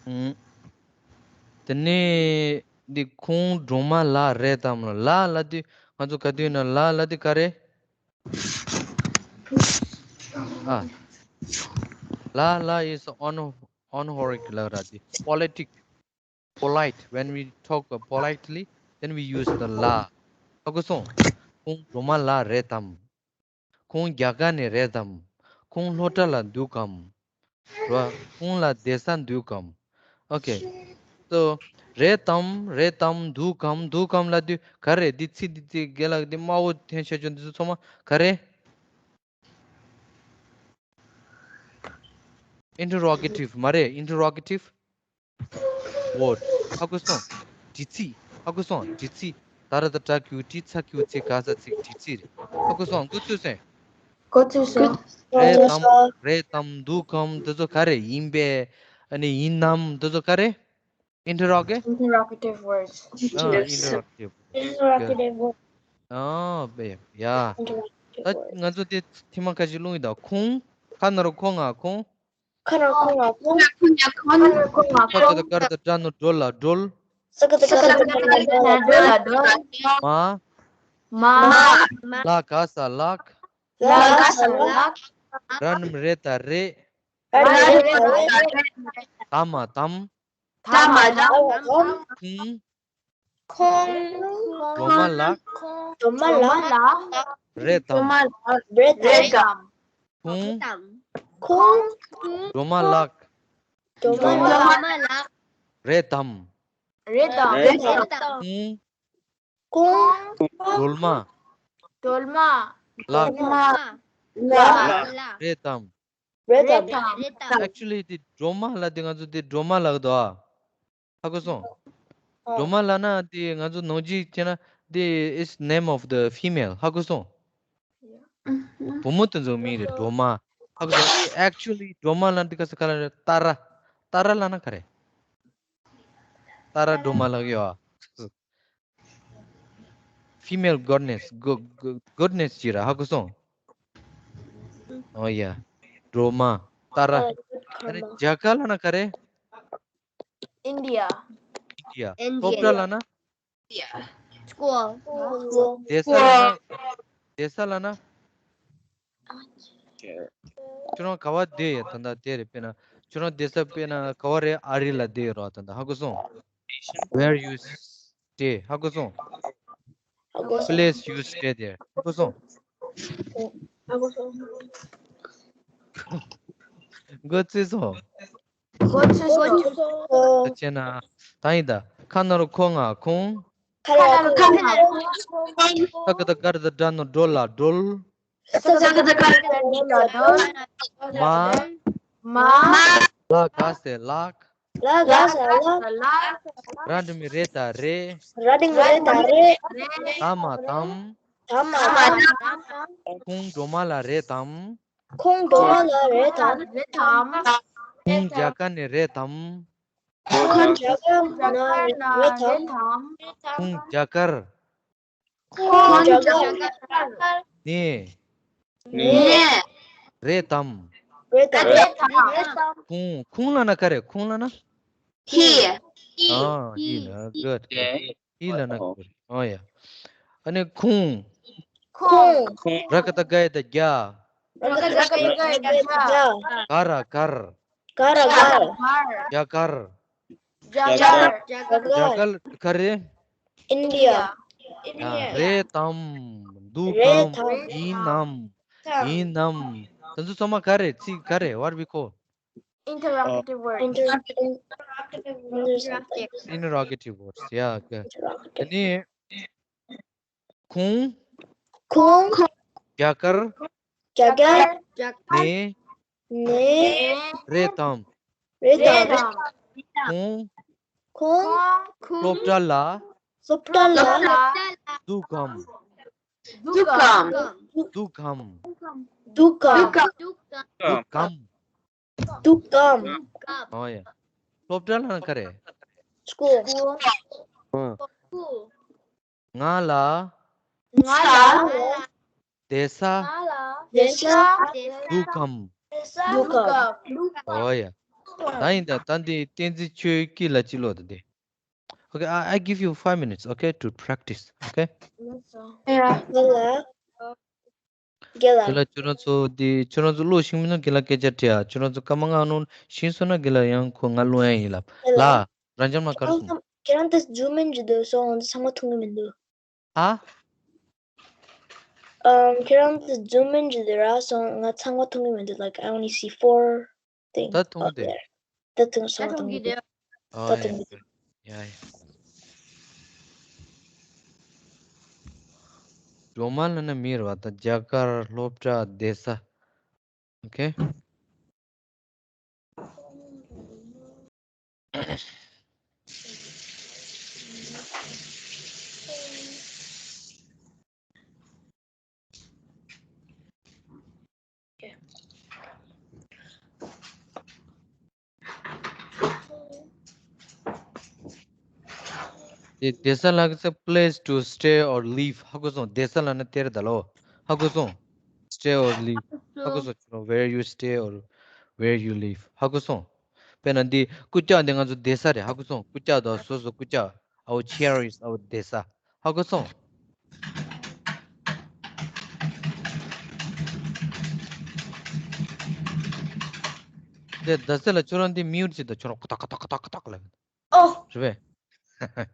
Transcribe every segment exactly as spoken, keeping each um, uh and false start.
ཨུམ། དེ་ནས་འདི་ཁོང་སྒྲོལ་མ་ལགས་རེད་དམ། ལགས་ལབ་དུས་ང་ཚོ་ག་དུས་ན་ལགས་ལབ་དུས་ག་རེ། ཨ། ལགས་ལགས is on- honorific ལབ་ར་དེ། Politic, polite. When we talk politely, then we use the ལགས། ཧ་གོ་སོང་། ཁོང་སྒྲོལ་མ་ལགས་རེད་དམ། ཁོང་རྒྱ་གར་ནས་རེད་དམ། ཁོང་སློབ་གྲྭ་ལ་འདུག་གམ། ར། ཁོང་ལ་བསྡད་ས་འདུག་གམ། Okay. So, རེད་དམ། རེད་དམ། འདུག་གམ། འདུག་གམ་ལབ་དུས་ག་རེ། འདི་ཚིག་འདི་ཚིག་རྒན་ལགས་འདི་དམར་པོ་འཐེན་བྱས་ཆོག་འདི་ཚོ་ཚང་མ་ག་རེ། Interrogative མ་རེད། Interrogative word. ཧ་གོ་སོང་། དྲི་ཚིག་ཧ་གོ་སོང་། དྲི་ཚིག་ད་ར་ད་དྲ་གི་གུ་དྲི་ཚ་གི་གུ་ཚི་ག་ས་ཚིག་དྲི་ཚིག་རེད། ཧ་གོ་སོང་། མགོ་ཚོས་སོང་། མགོ་ཚོས་སོང་། རེད་དམ། རེད་དམ། འདུག་གམ། དེ་ཚོ་ག་རེ་ཡིན་པས། ཨ་ནི་ཡིན་ནམ། དེ་ཚོ་ག་རེ། Interrogative. Interrogative words. ཨ། Interrogative. Interrogative words. ཨ། བས་ཡ། Interrogative ད་words. ང་ཚོ་དེ་ཐེངས་མ་ཁ་ཅིག་བླངས་ཡིན་ད། ཁོང་། ཁ་ན་རོ་ཁོ་ང་ཁོང་། ཁ་ན་རོ་ཁོ་ང་ཁོང་། ཁ་ན་རོ་ཁོ་ང་ཁོང་། ཁ་ག་ད་ག་ར་ད་གྲ་ན་རོ་སྒྲོལ་ལ་སྒྲོལ། ས་ག་ད་ག་ར་ད་ག་ར་ད་ག་ར་ད་སྒྲོལ་ལ་སྒྲོལ། མ། མ། ལ་ག་ས་ལགས། ལ་ག་ས་ལགས། ར་ན་མ་རེ་ད་རེད། ར་ན་མ་རེ་ད་རེད། ད་མ་དམ། ད་མ་དམ། ཁོང་། ཁོང་། སྒྲོལ་མ་ལགས། སྒྲོལ་མ་ལགས། རེད་དམ། རེད་དམ། ཁོང་། ཁོང་། སྒྲོལ་མ་ལགས། སྒྲོལ་མ་ལགས། རེད་དམ། རེད་དམ། ཁོང་། ཁོང་། སྒྲོལ་མ། སྒྲོལ་མ། ལགས། ལགས། རེད་དམ། རེད་དམ། Actually དེ་སྒྲོལ་མ་ལབ་དེ་ང་ཚོ་དེ་སྒྲོལ་མ་ལབ་དོ། ཧ་གོ་སོང་། སྒྲོལ་མ་ལབ་ན་དེ་ང་ཚོ་ནང་གཞས་བྱས་ན་དེ is name of the female. ཧ་གོ་སོང་། བུ་མོ་དེ་ཚོ་མིང་རེད་སྒྲོལ་མ། ཧ་གོ་སོང་། དེ་actually སྒྲོལ་མ་ལབ་དེ་ག་ས་ག་ལ་རེད། ཏཱ་ར། ཏཱ་ར་ལབ་ན་ག་རེ། ཏཱ་ར་སྒྲོལ་མ་ལབ་ཡོད། Female goddess, go- go- goddess ཅིག་ར། ཧ་གོ་སོང་། Oh yeah. སྒྲོལ་མ། ཏཱ་ར། ཨ་ནི་རྒྱ་གར་ལབ་ན་ག་རེ། India. India. Indian. སློབ་གྲྭ་ལབ་ན། School. བསྡད་ས་ལབ་ན། བསྡད་ས་ལབ་ན། ཁྱོད་རང་ག་བ་བསྡད་ཡོད་ད་ལྟ་དེ་རེད། དཔེར་ན་ཁྱོད་རང་བསྡད་ས་དཔེར་ན་ག་བ་རེད། ཨ་རི་ལ་བསྡད་ཡོད་ར་ད་ལྟ། ཧ་གོ་སོང་། Where you stay. ཧ་གོ་སོང་། Place you stay there. ཧ་གོ་སོང་། མགོ་ཚོས་སོང་། མགོ་ཚོས་སོང་། ད་བྱས་ན། ད་ཡིན་ད། ཁ་ན་རོ་ཁོ་ང་ཁོང་། ཁ་ན་རོ་ཁོ་ང་ཁོང་། ཁ་ག་ད་ག་ར་ད་སྒྲ་ན་རོ་སྒྲོལ་ལ་སྒྲོལ། ས་ག་ད་ག་ར་ད་སྒྲ་ན་རོ་སྒྲོལ། མ། མ། ལ་ག་ས་ལགས། ལ་ག་ས་ལགས། ར་འགྲེང་བུ་རེ་ད་རེད། ར་འགྲེང་བུ་རེ་ད་རེད། ད་མ་དམ། ད་མ་དམ། ཁོང་སྒྲོལ་མ་ལགས་རེད་དམ། ཁོང་སྒྲོལ་མ་ལགས་རེད་དམ། ཁོང་རྒྱ་གར་ནས་རེད་དམ། ཁོང་རྒྱ་གར་ནས་རེད་དམ། ཁོང་རྒྱ་གར། ཁོང་རྒྱ་གར་ནས། ནས། རེད་དམ། རེད་དམ། ཁོང་། ཁོང་ལབ་ན་ག་རེ། ཁོང་ལབ་ན། He. ཨ། He ལབ་ན་good. He ལབ་ན་good. ཨ་ཡ། ཨ་ནི་ཁོང་། ཁོང་། ར་ག་ད་ག་ཡ་ད་རྒྱ། ར་ག་ད་ག་ཡ་ད་རྒྱ། ག་ར་གར། ག་ར་གར། རྒྱ་གར། རྒྱ་གར། རྒྱ་གར་ག་རེ། India. ཨ། རེད་དམ། འདུག་གམ། ཡིན་ནམ། ཡིན་ནམ། དེ་ཚོ་ཚང་མ་ག་རེ། ཚིག་ག་རེ། What we call? Interrogative words. Interrogative words. Interrogative words. Yeah, okay. ཨ་ནི། ཁོང་། ཁོང་། རྒྱ་གར། རྒྱ་གར། ནས། ནས། རེད་དམ། རེད་དམ། ཁོང་། ཁོང་། སློབ་གྲྭ་ལ། སློབ་གྲྭ་ལ། འདུག་གམ། འདུག་གམ། འདུག་གམ། འདུག་གམ། འདུག་གམ། འདུག་གམ། འདུག་གམ། ཨོ་ཡ། སློབ་གྲྭ་ལབ་ན་ག་རེ། School. ཨ། ང་ལ། ང་ལ། བསྡད་ས། བསྡད་ས། འདུག་གམ། འདུག་གམ། ཨོ་ཡ། ད་ཡིན་ད་ད་འདི་བསྟན་འཛིན་ཆོས་སྐྱིད་ལ་ཅི་ལོ་ད་འདི། Okay, I, I give you five minutes, okay, to practice, okay? Yeah. Hello. Gela. དེ་ལ་ཁྱོད་རང་ཚོ་འདི་ཁྱོད་རང་ཚོ་བློ་ཤིང་མིན་ན་དགེ་ལ་སྐད་ཆ་དྲིས་ཨ། ཁྱོད་རང་ཚོ་སྐར་མ་ལྔ་ནང་ཤིང་སོང་ན་དགེ་ལ་ཡང་ཁོ་ང་བློ་ཡང་ཡིན་ལབ་ལ། རང་འཇམ་ལ་གར་སོང་། Kirantas Jumin Jidu so on the Sangma Tungi Mindu. ཨ། Um, Kirantas Jumin Jidira so on the Sangma Tungi Mindu. Like, I only see four things. ད་མཐོང་སྟེ། ད་དུང་སོང་དུང་གི་དེ། ཨ་ཡ་ཡ་ཡ། སྒྲོལ་མ་ལབ་ན་མི་རེད་བ། ད་རྒྱ་གར་སློབ་གྲྭ་བསྡད་ས། Okay. དེ་བསྡད་ས་ལ་གི་ས་place to stay or live ཧ་གོ་སོང་། བསྡད་ས་ལབ་ན་དེ་རེད་ད་ལོ། ཧ་གོ་སོང་། Stay or live ཧ་གོ་སོང་། Where you stay or where you live ཧ་གོ་སོང་། དཔེར་ན་འདི་རྐུབ་བཀྱག་འདི་ང་ཚོ་བསྡད་ས་རེད། ཧ་གོ་སོང་། རྐུབ་བཀྱག་དང་སོ་སོ་རྐུབ་བཀྱག Our chair is our བསྡད་ས། ཧ་གོ་སོང་། དེ་ད་ས་ལ་ཁྱོད་རང་འདི་mute བྱེད་དང་། ཁྱོད་རང་ཁོ་ཐག་ཁོ་ཐག་ཁོ་ཐག་ཁོ་ཐག་ལབ། ཨོ། རེད་པས།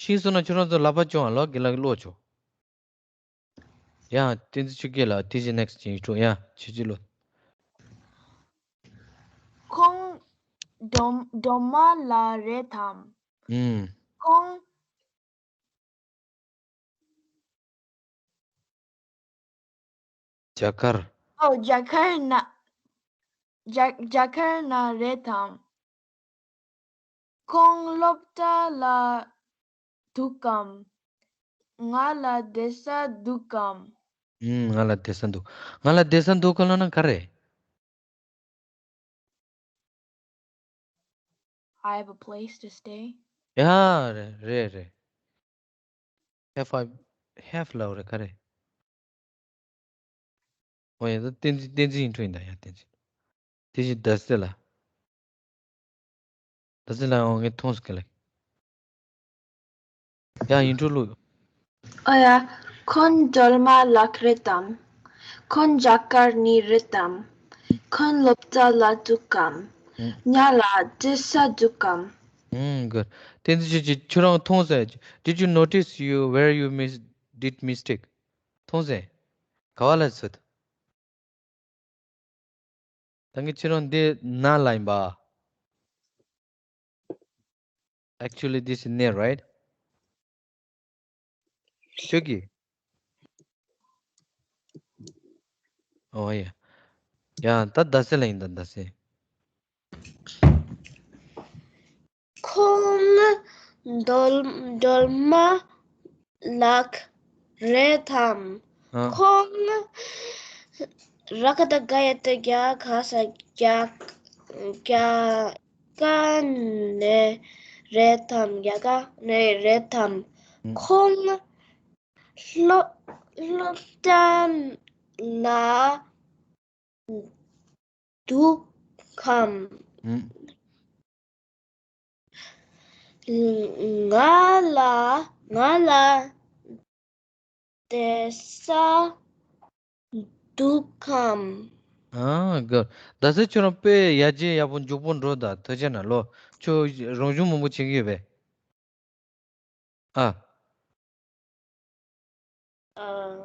ཤིང་སོང་ན་ཁྱོད་རང་ཚོ་ལག་པ་བརྐྱངས་ཨ། ལོ་དགེ་ལགས་ཀློག་ཆོག་ཡ། བསྟན་འཛིན་ཆོས་སྐྱིད་ལགས། དེ་བཞིན་next ཅིག་འགྲོ་ཡ། ཆོས་སྐྱིད་ལོ། ཁོང་སྒྲོལ་སྒྲོལ་མ་ལགས་རེད་དམ། ཨུམ། ཁོང་རྒྱ་གར། ཨོ་རྒྱ་གར་ན། རྒྱ་རྒྱ་གར་ན་རེད་དམ། ཁོང་སློབ་གྲྭ་ལ་འདུག་གམ། ང་ལ་བསྡད་ས་འདུག་གམ། ཨུམ། ང་ལ་བསྡད་ས་འདུག་ང་ལ་བསྡད་ས་འདུག་གམ་ལབ་ན་ག་རེ། I have a place to stay. ཡ། རེད་རེད་རེད། Have I have ལབ་རེད་ག་རེ། ཨོ་ཡ། ད་བསྟན་འཛིན་བསྟན་འཛིན་ཡིན་འཕྲོ་ཡིན་ད་ཡ། བསྟན་འཛིན། དེ་བཞིན་ཟླ་ཟེར་ལ། ཟླ་ཟེར་ལ་ཨོ་ངས་མཐོང་སོང་ག་ལེ། ཡ་ཡིན་འགྲོ་ལུགས། ཨ་ཡ། ཁོང་སྒྲོལ་མ་ལགས་རེད་དམ། ཁོང་རྒྱ་གར་ནས་རེད་དམ། ཁོང་སློབ་གྲྭ་ལ་འདུག་གམ། ང་ལ་བསྡད་ས་འདུག་གམ། ཨུམ། Good. བསྟན་འཛིན་ཆོས་སྐྱིད་ཁྱོད་རང་མཐོང་སོང་། Did you notice you where you mis- did mistake? མཐོང་སོང་། ག་བ་ལ་ཟེར། ད་གིན་ཁྱེད་རང་འདི་ན་ལ་ཡིན་པ། Actually, this is near, right? ཁྱོད་ཀྱིས། ཨོ་ཡ། ཡ་ད་ཟླ་ཟེར་ལ་ཡིན་ད་ཟླ་ཟེར། ཁོང་སྒྲོལ་སྒྲོལ་མ་ལགས་རེད་དམ། ཨ། ཁོང་ར་ཀ་ཏ་ག་ཡ་ཏ་རྒྱ་ག་ས་རྒྱ་རྒྱ་གར་ནས་རེད་དམ། རྒྱ་གར་ནས་རེད་དམ། ཨ། ཁོང་སློབ་སློབ་གྲྭ་ལ་འདུག་གམ། ཨུམ། ང་ལ་ང་ལ་བསྡད་ས་འདུག་གམ། ཨ། ག་ཟླ་ཟེར་ཁྱོད་རང་དཔེ་ཡར་རྒྱས་ཡག་པོ་མགྱོགས་པོ་འགྲོ་ད། ཐུགས་རྗེ་གནང་ལོ། ཁྱོད་རང་གཞུང་མང་པོ་བྱེད་ཀྱི་ཡོད་པས། ཨ། ཨ།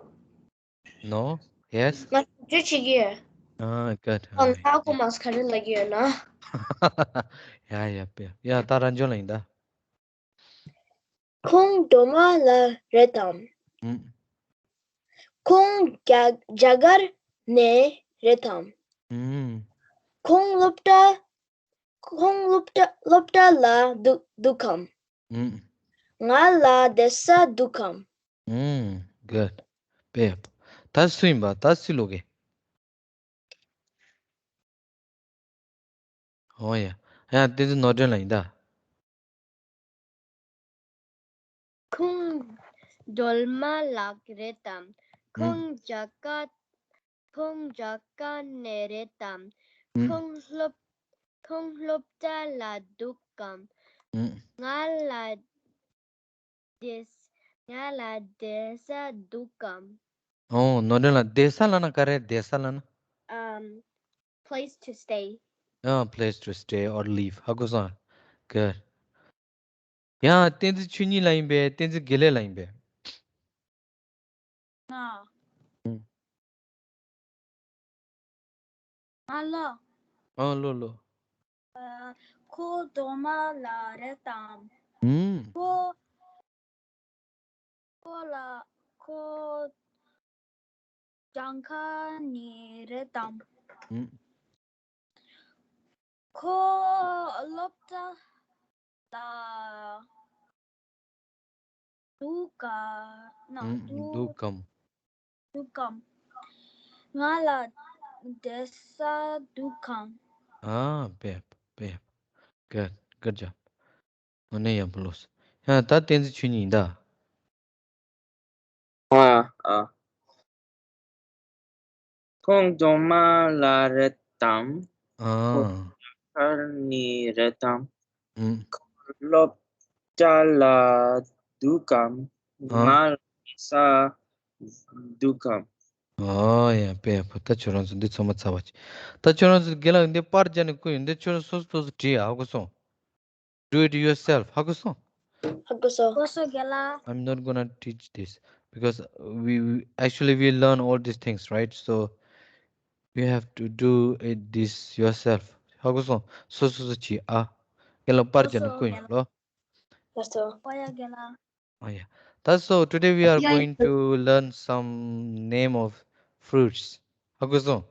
No? Yes? ང་བསྒྱུར་བྱེད་ཀྱི་ཡོད། Ah, good. ཨ། ང་ཧ་གོ་མ་སོང་ག་རེ་ལབ་ཀྱི་ཡོད་ན། ཡ་ཡ་པེ། ཡ་ད་རང་འཇོན་ལ་ཡིན་ད། ཁོང་སྒྲོལ་མ་ལགས་རེད་དམ། ཨུམ། ཁོང་རྒྱ་རྒྱ་གར་ནས་རེད་དམ། ཨུམ། ཁོང་སློབ་གྲྭ་ཁོང་སློབ་གྲྭ་སློབ་གྲྭ་ལ་འདུག་འདུག་གམ། ཨུམ། ང་ལ་བསྡད་ས་འདུག་གམ། ཨུམ། Good. དཔེ། ད་སུ་ཡིན་པ། ད་སུ་ལོག་གི། ཨོ་ཡ། ཡ་དེ་ཚོ་ནོར་སྒྲོན་ལ་ཡིན་ད། ཁོང་སྒྲོལ་མ་ལགས་རེད་དམ། ཁོང་རྒྱ་གར་ཁོང་རྒྱ་གར་ནས་རེད་དམ། ཨུམ། ཁོང་སློབ་ཁོང་སློབ་གྲྭ་ལ་འདུག་གམ། ཨུམ། ང་ལ་བསྡད་ང་ལ་བསྡད་ས་འདུག་གམ། ཨོ་ནོར་སྒྲོན་ལགས། བསྡད་ས་ལབ་ན་ག་རེ། བསྡད་ས་ལབ་ན། Um, place to stay. ཨ། Place to stay or live. ཧ་གོ་སོང་། Good. ཡང་བསྟན་འཛིན་ཆོས་ཉིད་ལ་ཡིན་པས། བསྟན་འཛིན་དགེ་ལེགས་ལ་ཡིན་པས། ང་། ང་ལ། ཨ། ལོ་ལོ། ཨ། ཁོ་སྒྲོལ་མ་ལགས་རེད་དམ། ཨུམ། ཁོ། ཁོ་ལ་ཁོ་གྲངས་ཁ་ནི་རེད་དམ། ཨུམ། ཁོ་སློབ་གྲྭ་ལ་འདུག་ག་ན། ཨུམ། འདུག་འདུག་གམ། འདུག་གམ། ང་ལ་བསྡད་ས་འདུག་གམ། ཨ། དཔེ། དཔེ། Good. Good job. ཨ་ནི་ཡག་པོ་ལོས། ཡང་ད་བསྟན་འཛིན་ཆོས་ཉིད་ཡིན་ད། ཨ། ཨ། ཁོང་སྒྲོལ་མ་ལགས་རེད་དམ། ཨ། ཁོ་གར་ནི་རེད་དམ། ཨུམ། ཁོ་སློབ་གྲྭ་ལ་འདུག་གམ། ཨ། ང་ལ་ས་འདུག་གམ། ཨོ་ཡ། དཔེ་ཡག་པོ། ད་ཁྱོད་རང་ཚོ་འདི་ཚང་མ་ཚར་བ་ཅིག་ད་ཁྱོད་རང་ཚོ་དགེ་ལགས་འདི་པར་རྒྱག་ནས་བསྐུར་ཡོད། འདི་ཁྱོད་རང་སོ་སོ་སོ་སོ་བྲིས་ཨ། ཧ་གོ་སོང་། Do it yourself. ཧ་གོ་སོང་། ཧ་གོ་སོང་། ཧ་གོ་སོང་། དགེ་ལགས། I'm not gonna teach this because we, we actually we learn all these things, right? So you have to do it this yourself. ཧ་གོ་སོང་། སོ་སོ་སོ་བྱེད་ཨ། དགེ་ལགས་པར་རྒྱག་ནས་བསྐུར་ཡོད་ལོ། ལགས་སོ། ཨོ་ཡ། དགེ་ལགས། Oh yeah. That's so. Today we are yeah, going yeah. to learn some name of fruits. ཧ་གོ་སོང་།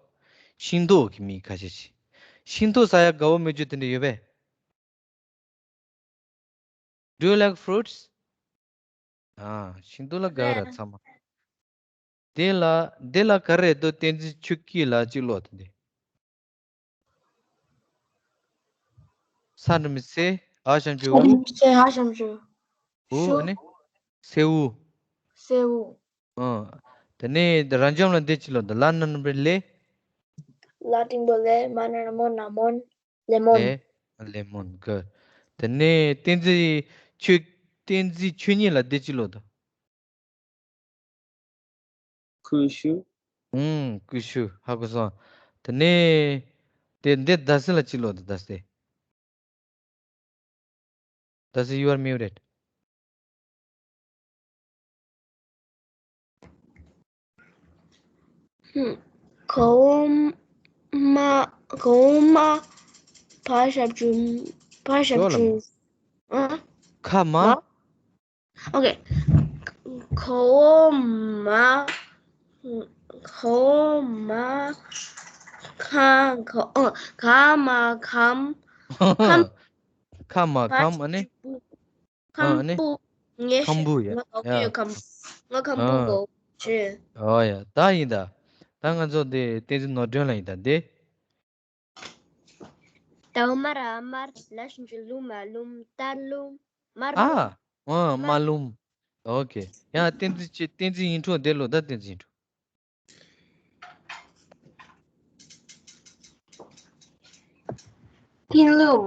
ཤིང་ཏོག་གི་མིང་ཁ་ཤས་ཤིག་ཤིང་ཏོག་ཟ་ཡ་དགའ་བོ་མེད་རྒྱུ་དེ་འདྲ་ཡོད་པས། Do you like fruits? ཨ། ཤིང་ཏོག་ལ་དགའ་ར་ཚང་མ། དེ་ལ་དེ་ལ་ག་རེ་འདུག་བསྟན་འཛིན་ཆོས་སྐྱིད་ལ་གཅིག་ཀློག་དང་དེ། ས་འགྲེང་བུ་སེ། འ་ཞབས་ཀྱུ་འུ། ས་འགྲེང་བུ་སེ། འ་ཞབས་ཀྱུ་འུ། ཨ་ནི། སེའུ། སེའུ། ཨ། དེ་ནས་ར་འཇམ་ལ་འདི་གཅིག་ཀློག་དང་། ལ་འགྲེང་བུ་ལེ། ལ་འགྲེང་བུ་ལེ། མ་འགྲེང་བུ་མོ། ན་མོན། ལེ་མོན། ལེ། ལེ་མོན། Good. དེ་ནས་བསྟན་འཛིན་ཆོས། བསྟན་འཛིན་ཆོས་ཉིད་ལ་འདི་གཅིག་ཀློག་དང་། ཀུ་ཤུ། ཨུམ། ཀུ་ཤུ། ཧ་གོ་སོང་། དེ་ནས་དེ་འདི་ཟླ་ཟེར་ལ་གཅིག་ཀློག་དང་། ཟླ་ཟེར། ཟླ་ཟེར། You are muted. གོང་མ། གོང་མ། བ་ཞབས་ཀྱུ། བ་ཞབས་ཀྱུ། ཨ། ཁ་མ། མ། Okay. གོང་མ། གོང་མ། ག། ག། ཨོ། ག་མ་གམ། ཁམ། ཁ་མ་གམ། ཨ་ནི། ཁམ་བུ། ངས་ཁམ་བུ་ཡ། ང་གོ་གི་ཡོད། ཁམ། ང་ཁམ་བུ་གོ་ཆེ། ཨོ་ཡ། ད་ཡིན་ད། ད་ང་ཚོ་དེ་བསྟན་འཛིན་ནོར་སྒྲོན་ལ་ཡིན་ད་དེ། ད་མ་ར་མར། ལ་ཞབས་ཀྱུ་ལུ། མ་ལུམ། ད་ལུམ། མ་རུམ། ཨ། ཨ། མ་ལུམ། ཨོ་ཁེ། ཡ་བསྟན་འཛིན་ཆེ། བསྟན་འཛིན་ཡིན་འཕྲོ་དེ་ལོ། ད་བསྟན་འཛིན་ཡིན་འཕྲོ། མཐིང་ལུམ།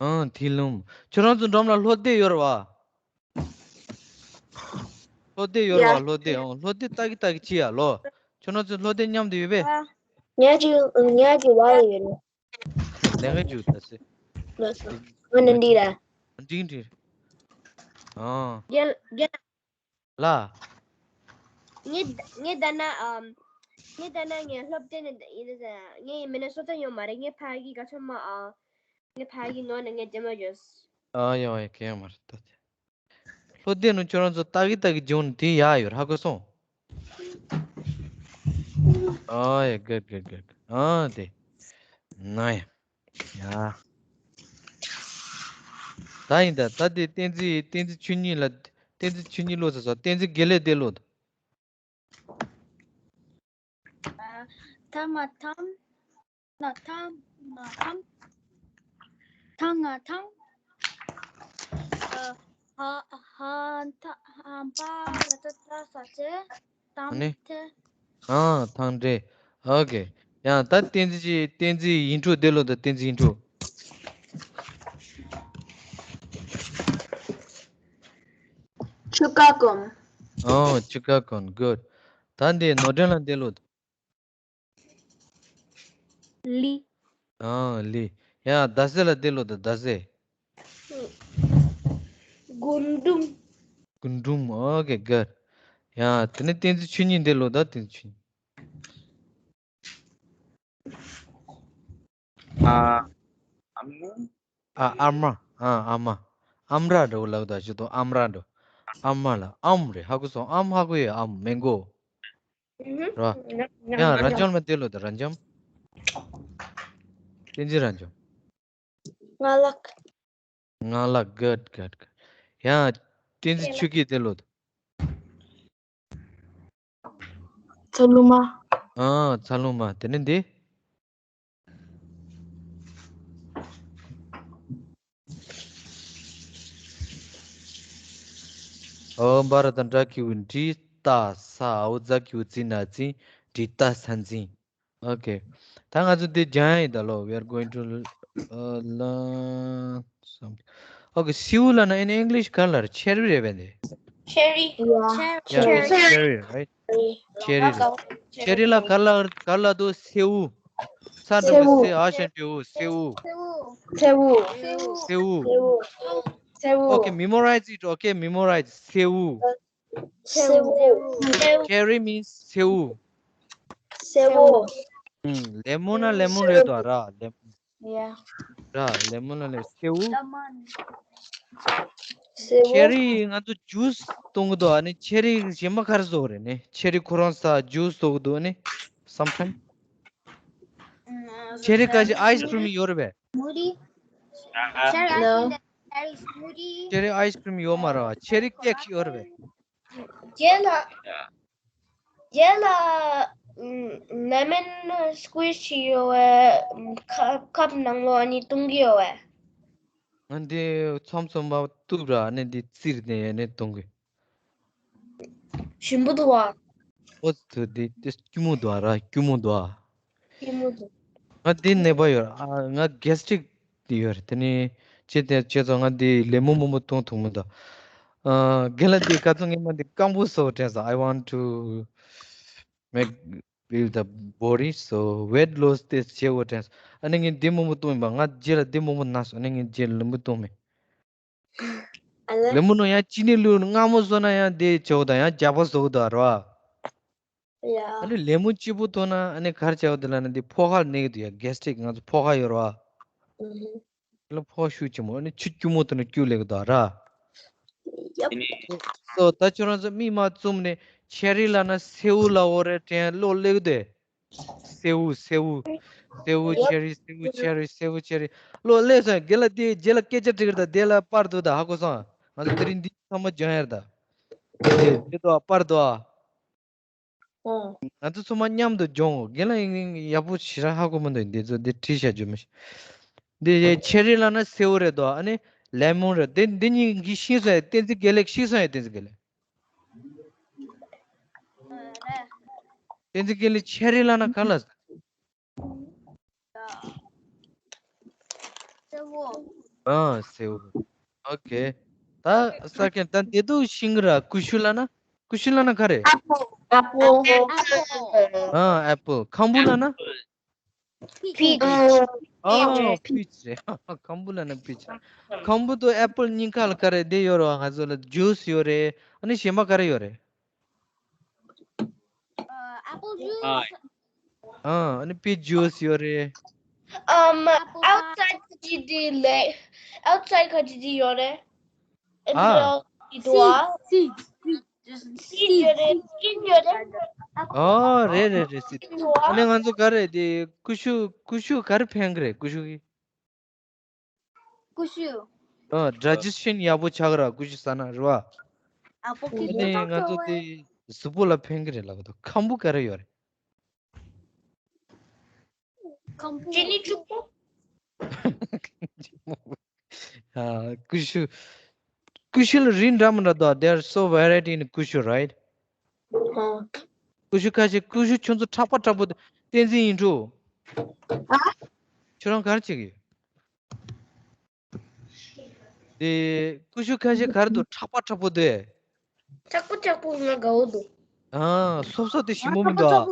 ཨང་། མཐིང་ལུམ། ཁྱོད་རང་ཚོ་འགྲམ་ལ་ལྷོ་ལྡེ་ཡོད་རེད་བ། ལྷོ་ལྡེ་ཡོད་རེད་བ། ཡ། ལྷོ་ལྡེ། ཨང་། ལྷོ་ལྡེ་ལྟ་གི་ལྟ་གི་ཅི་ཡ་ལོ། ཁྱོད་རང་ཚོ་ལྷོ་ལྡེ་མཉམ་དུ་ཡོད་པས། ཉ་ཅི་ཉ་ཅི་བ་ཡོད་རེད། ལས་ངན་རྒྱུ་ད་སེ། ལགས་སོ། ང་ནི་འདི་ར། འགྲིག་འགྲིག་ཨང་། རྒན། རྒན། ལ། ངས་ངས་ད་ན་ཨམ། ངས་ད་ན་ངས་སློབ་གྲྭ་ནས་ཡིན་ཟེར། ངས་མི་ནི་སོ་ཊ་ཡོད་མ་རེད། ངས་ཕ་གི་ག་ཚོད་མ་ཨ། ངས་ཕ་གི་ནོར་ནས་ངས་རྗེས་མ་བརྗོད། ཨ་ཡོང་ཡ་གལ་ཡོད་མ་རེད་ད། ལྷོ་ལྡེ་ནང་ཁྱོད་རང་ཚོ་ལྟ་གི་ལྟ་གི་སྦྱོང་ནས་དེ་ཡག་ཡོད་རེད། ཧ་གོ་སོང་། Oh, yeah, good, good, good. Oh, དེ། ན་ཡ། ཡ། ད་ཡིན་ད། ད་དེ་བསྟན་འཛིན། བསྟན་འཛིན་ཆོས་ཉིད་ལ། བསྟན་འཛིན་ཆོས་ཉིད་ཀློག་ཚར་སོང་། བསྟན་འཛིན་དགེ་ལེགས་དེ་ཀློག་དང་། ཐ་མ་ཐམ། ན་ཐམ། ན་ཐམ། ཐང་ང་ཐང་། ཨ། ཧ་ཧ་ཐ་ཧམ་པ་ལ་ཏ་ཏ་ས་ཅེ། ཨ་ནི། ཐམ་ཐེ། ཨ། ཐང་ཏེ། ཨོ་ཁེ། ཡང་ད་བསྟན་འཛིན་གྱི། བསྟན་འཛིན་ཡིག་འབྲུ་དེ་ཀློག་དང་། བསྟན་འཛིན་ཡིག་འབྲུ། ཆུ་ཀ་ཀོན། ཨོ། ཆུ་ཀ་ཀོན། གུཌ། ད་འདི་ནོར་སྒྲོན་ལགས་དེ་ཀློག་དང་། ལི། ཨ། ལི། ཡང་ཟླ་ཟེར་ལགས་དེ་ཀློག་དང་། ཟླ་ཟེར། རྒུན་འབྲུམ། རྒུན་འབྲུམ། ཨོ་ཁེ། གུཌ། ཡང་དེ་ནས་བསྟན་འཛིན་ཆོས་ཉིད་དེ་ཀློག་དང་། བསྟན་འཛིན་ཆོས་ཉིད། ཨ། ཨ་མ། ཨ། ཨ་མ། ཨ། ཨ་མ། ཨམ་ར་འདྲ་བོ་ལབ་དང་། ཅི་ཏོ་ཨམ་ར་འདྲ། ཨ་མ་ལ་ཨམ་རེད། ཧ་གོ་སོང་། ཨམ། ཧ་གོ་ཡོད། ཨམ། མེང་གོ། ར། ཡང་རབ་འབྱམས་ལགས་དེ་ཀློག་དང་། རབ་འབྱམས། བསྟན་འཛིན་རབ་འབྱམས། སྔགས་ལྷ། སྔགས་ལྷ། གུཌ། གུཌ། གུཌ། ཡང་བསྟན་འཛིན་ཆོས་སྐྱིད་དེ་ཀློག་དང་། ཚ་ལུ་མ། ཨ། ཚ་ལུ་མ། དེ་ནས་འདི། འོ། འབའ་ར་ཏ་འབྲ་གི་གུ་འབྲི། ཏ་ས། འོ། ཛ་གི་གུ་ཛི་ན་འཛིན། འབྲི་ཏ་ས་འཛིན། ཨོ་ཁེ། ད་ང་ཚོ་འདི་སྦྱང་ཡ་ཡིན་ད་ལོ། We are going to, uh, learn something. ཨོ་ཁེ། སེའུ་ལབ་ན་in English ག་རེ་ལབ་རེད། ཆེ་རི་རེད་པས་འདི། Cherry. Yeah. Yeah, it's cherry, right? Cherry རེད། ཆེ་རི་ལ་ག་རེ་ལབ། ག་རེ་ལབ་འདུག་སེའུ། ས་འགྲེང་བུ་སེ། འ་ཞབས་ཀྱུ་འུ། སེའུ། སེའུ། སེའུ། Okay, memorize it. Okay, memorize. སེའུ། སེའུ། Cherry means སེའུ། སེའུ། ཨུམ། ལེ་མོན་ན་ལེ་མོན་རེད་དོ། ར། ལེ་མོན། Yeah. ར། ལེ་མོན་ན་ལེ། སེའུ། སེའུ། ཆེ་རི་ང་ཚོ་ཇུས་བཏུང་གི་འདུག་ཨ་ནི་ཆེ་རི་གཞན་པ་ག་རེ་བཟོ་གི་རེད། ནི་ཆེ་རི་ཁོ་རང་ས་ཇུས་བཟོ་གི་འདུག་ཨ་ནི་sometimes. ཆེ་རི་ཀ་ཞིག་ice cream ཡོད་རེད་པས། Smoothie. Cherry ice cream. Cherry smoothie. ཆེ་རི་ice cream ཡོད་མ་རེད་པ། ཆེ་རི་ཀེག་ཡོད་རེད་པས། རྗེས་ལ། རྗེས་ལ། ལེ་མོན་སྐུ་ཝིས་ཅིག་ཡོད་པས། ཁབ་ཁབ་ནང་ལོགས་ཨ་ནི་བཏུང་གི་ཡོད་པས། ང་འདི་མཚམས་མཚམས་མ་བཏུབ་ར། ཨ་ནི་འདི་བཙིར་ནས་ཨ་ནི་བཏུང་གི། ཞིམ་པོ་འདུག་པ། ཨོ་ཙི། འདི་འདི་སྐྱུར་མོ་འདུག་པ་ར། སྐྱུར་མོ་འདུག་པ། སྐྱུར་མོ་འདུག་ང་འདི་ནད་པ་ཡོད་ར། ཨ། ང་གེ་སི་ཊིག་འདི་ཡོད་རེད། དེ་ནི་ཅི་སྟེ་ཁྱེད་ཚོ་ང་འདི་ལེ་མོན་མང་པོ་བཏུང་ཐུབ་མི་འདུག་ཨ། རྒན་ལགས་འདི་ག་ཚོད་ངས་མ་འདི་སྐམ་པོ་བཟོ་དྲན་སོང་། I want to make build the body, so weight loss དེ་བྱེད་དགོས་དྲན་སོང་། ཨ་ནི་ངས་འདི་མང་པོ་བཏུང་ཡིན་པ། ང་རྗེས་ལ་འདི་མང་པོ་ན་སོང་། ཨ་ནི་ངས་རྗེས་ལ་ལེ་མོན་བཏུང་མེད། ཨ་ལེ། ལེ་མོན་ནང་ཡང་ཅི་ནས་བླུགས། མངར་མོ་བཟོ་ན་ཡང་དེ་བྱེད་དགོས་དང་། ཡང་རྒྱགས་པ་བཟོ་དགོས་དང་ར། ཡ། ཨ་ནི་ལེ་མོན་སྐྱིད་པོ་བཏུང་ན་ཨ་ནི་ག་རེ་བྱེད་དགོས་དེ་ལབ་ན། འདི་ཕོ་ཁ་ལ་གནོད་ཀྱི་འདུག་ཡ། གེ་སི་ཊིག་ང་ཚོ་ཕོ་ཁ་ཡོད་ར། ཨུ་ཧུ། ལ་ཕོ་ཤུགས་ཆེན་མོ། ཨ་ནི་ཆུ་སྐྱུར་མོ་བཏུང་ན་སྐྱུར་ལེགས་དང་ར། ཡབ། སོ་ད་ཁྱོད་རང་ཚོ་མིག་མ་བཙུམ་ནས་ཆེ་རི་ལབ་ན་སེའུ་ལབ་ཡོད་རེད་དྲན། ཀློག་ལེགས་དེ། སེའུ། སེའུ། སེའུ། ཡབ། ཆེ་རི། སེའུ། ཆེ་རི། སེའུ། ཆེ་རི། ཀློག་ལེགས་སོང་། རྒན་ལགས་དེ་རྗེས་ལ་སྐད་ཆ་དྲི་གི་རེད་ད། དེ་ལ་པར་འདུག་ད། ཧ་གོ་སོང་། ང་ཚོ་དེ་རིང་འདི་ཚང་མ་སྦྱང་ཡ་རེད་ད། དེ་དེ་དོ་པར་དོ། ཨོ། ང་ཚོ་ཚང་མ་མཉམ་དུ་སྦྱོང་། རྒན་ལགས་ཡག་པོ་ཞེ་དྲག་ཧ་གོ་མི་འདུག་འདི་ཚོ་འདི་བྲིས་བཞག་རྒྱུ་མི་ཤེས། འདི་ཆེ་རི་ལབ་ན་སེའུ་རེད་དོ། ཨ་ནི་ལེ་མོན་རེད། འདི་འདི་གཉིས་ཀྱི་ཤེས་སོང་ཡ། བསྟན་འཛིན་དགེ་ལེགས་ཤེས་སོང་ཡ། བསྟན་འཛིན་དགེ་ལེགས། བསྟན་འཛིན་དགེ་ལེགས་ཆེ་རི་ལབ་ན་ག་ལ། སེའུ། ཨ། སེའུ། ཨོ་ཁེ། ད་ས་ཀན་ད་འདི་དུ་ཤིང་ར། ཀུ་ཤུ་ལབ་ན། ཀུ་ཤུ་ལབ་ན་ག་རེ། ཨ་པལ། ཨ་པལ། ཨ། ཨ་པལ། ཁམ་བུ་ལབ་ན། པིཆ། ཨ། པིཆ་རེད། ཁམ་བུ་ལབ་ན་པིཆ། ཁམ་བུ་དང་ཨ་པལ་གཉིས་ཀ་ལ་ག་རེ་དེ་ཡོད་རེད་པ། ང་ཚོ་ལ་ཇུས་ཡོད་རེད། ཨ་ནི་གཞན་པ་ག་རེ་ཡོད་རེད། ཨ། ཨ་པལ་ཇུས། ཨ། ཨ་ནི་པིཆ་ཇུས་ཡོད་རེད། ཨམ། ཨའུ་ཊི་སའེ་ཌི་ཁ་ཅིག་དེ་ལེགས། ཨའུ་ཊི་སའེ་ཌི་ཁ་ཅིག་དེ་ཡོད་རེད། ཨ། ཨིན་ཌི་ཡ་དེ་དུ་ཨ། སིཌ། སིཌ་ཡོད་རེད། སིཌ་ཡོད་རེད། ཨོ་རེད་རེད་རེད་སྲིད། ཨ་ནི་ང་ཚོ་ག་རེ་དེ་ཀུ་ཤུ་ཀུ་ཤུ་ག་རེ་ཕན་གི་རེད། ཀུ་ཤུ་གི། ཀུ་ཤུ། ཨ་ཌའི་ཇེ་སི་ཊི་ཡག་པོ་ཆགས་གི་ར། ཀུ་ཤུ་ཟ་ན་རེད་བ། ཨ་པོ་ཨ་ནི་ང་ཚོ་དེ་གཟུགས་པོ་ལ་ཕན་གི་རེད་ལབ་གི་འདུག་ཁམ་བུ་ག་རེ་ཡོད་རེད། ཁམ་བུ། ཅི་ནི་ཕྱུག་པོ། ཨ་ཀུ་ཤུ། ཀུ་ཤུ་ལ་རིགས་འདྲ་མི་འདྲ་འདུག There are so variety in ཀུ་ཤུ, right? ཨ། ཀུ་ཤུ་ཁ་ཤས་ཀུ་ཤུ་ཁྱོད་ཚོ་ཁྲག་པ་ཁྲག་པོ་བསྟན་འཛིན་ཡིན་འགྲོ། ཨ། ཁྱོད་རང་ག་རེ་བྱེད་ཀྱི་ཡོད། དེ་ཀུ་ཤུ་ཁ་ཤས་ག་རེ་འདུག་ཁྲག་པ་ཁྲག་པོ་དེ། ཁྲག་པོ་ཁྲག་པོ་ང་དགའ་བོ་འདུག་ཨ་སོབ་སོབ་དེ་ཞིམ་པོ་མི་འདུག་ཨ།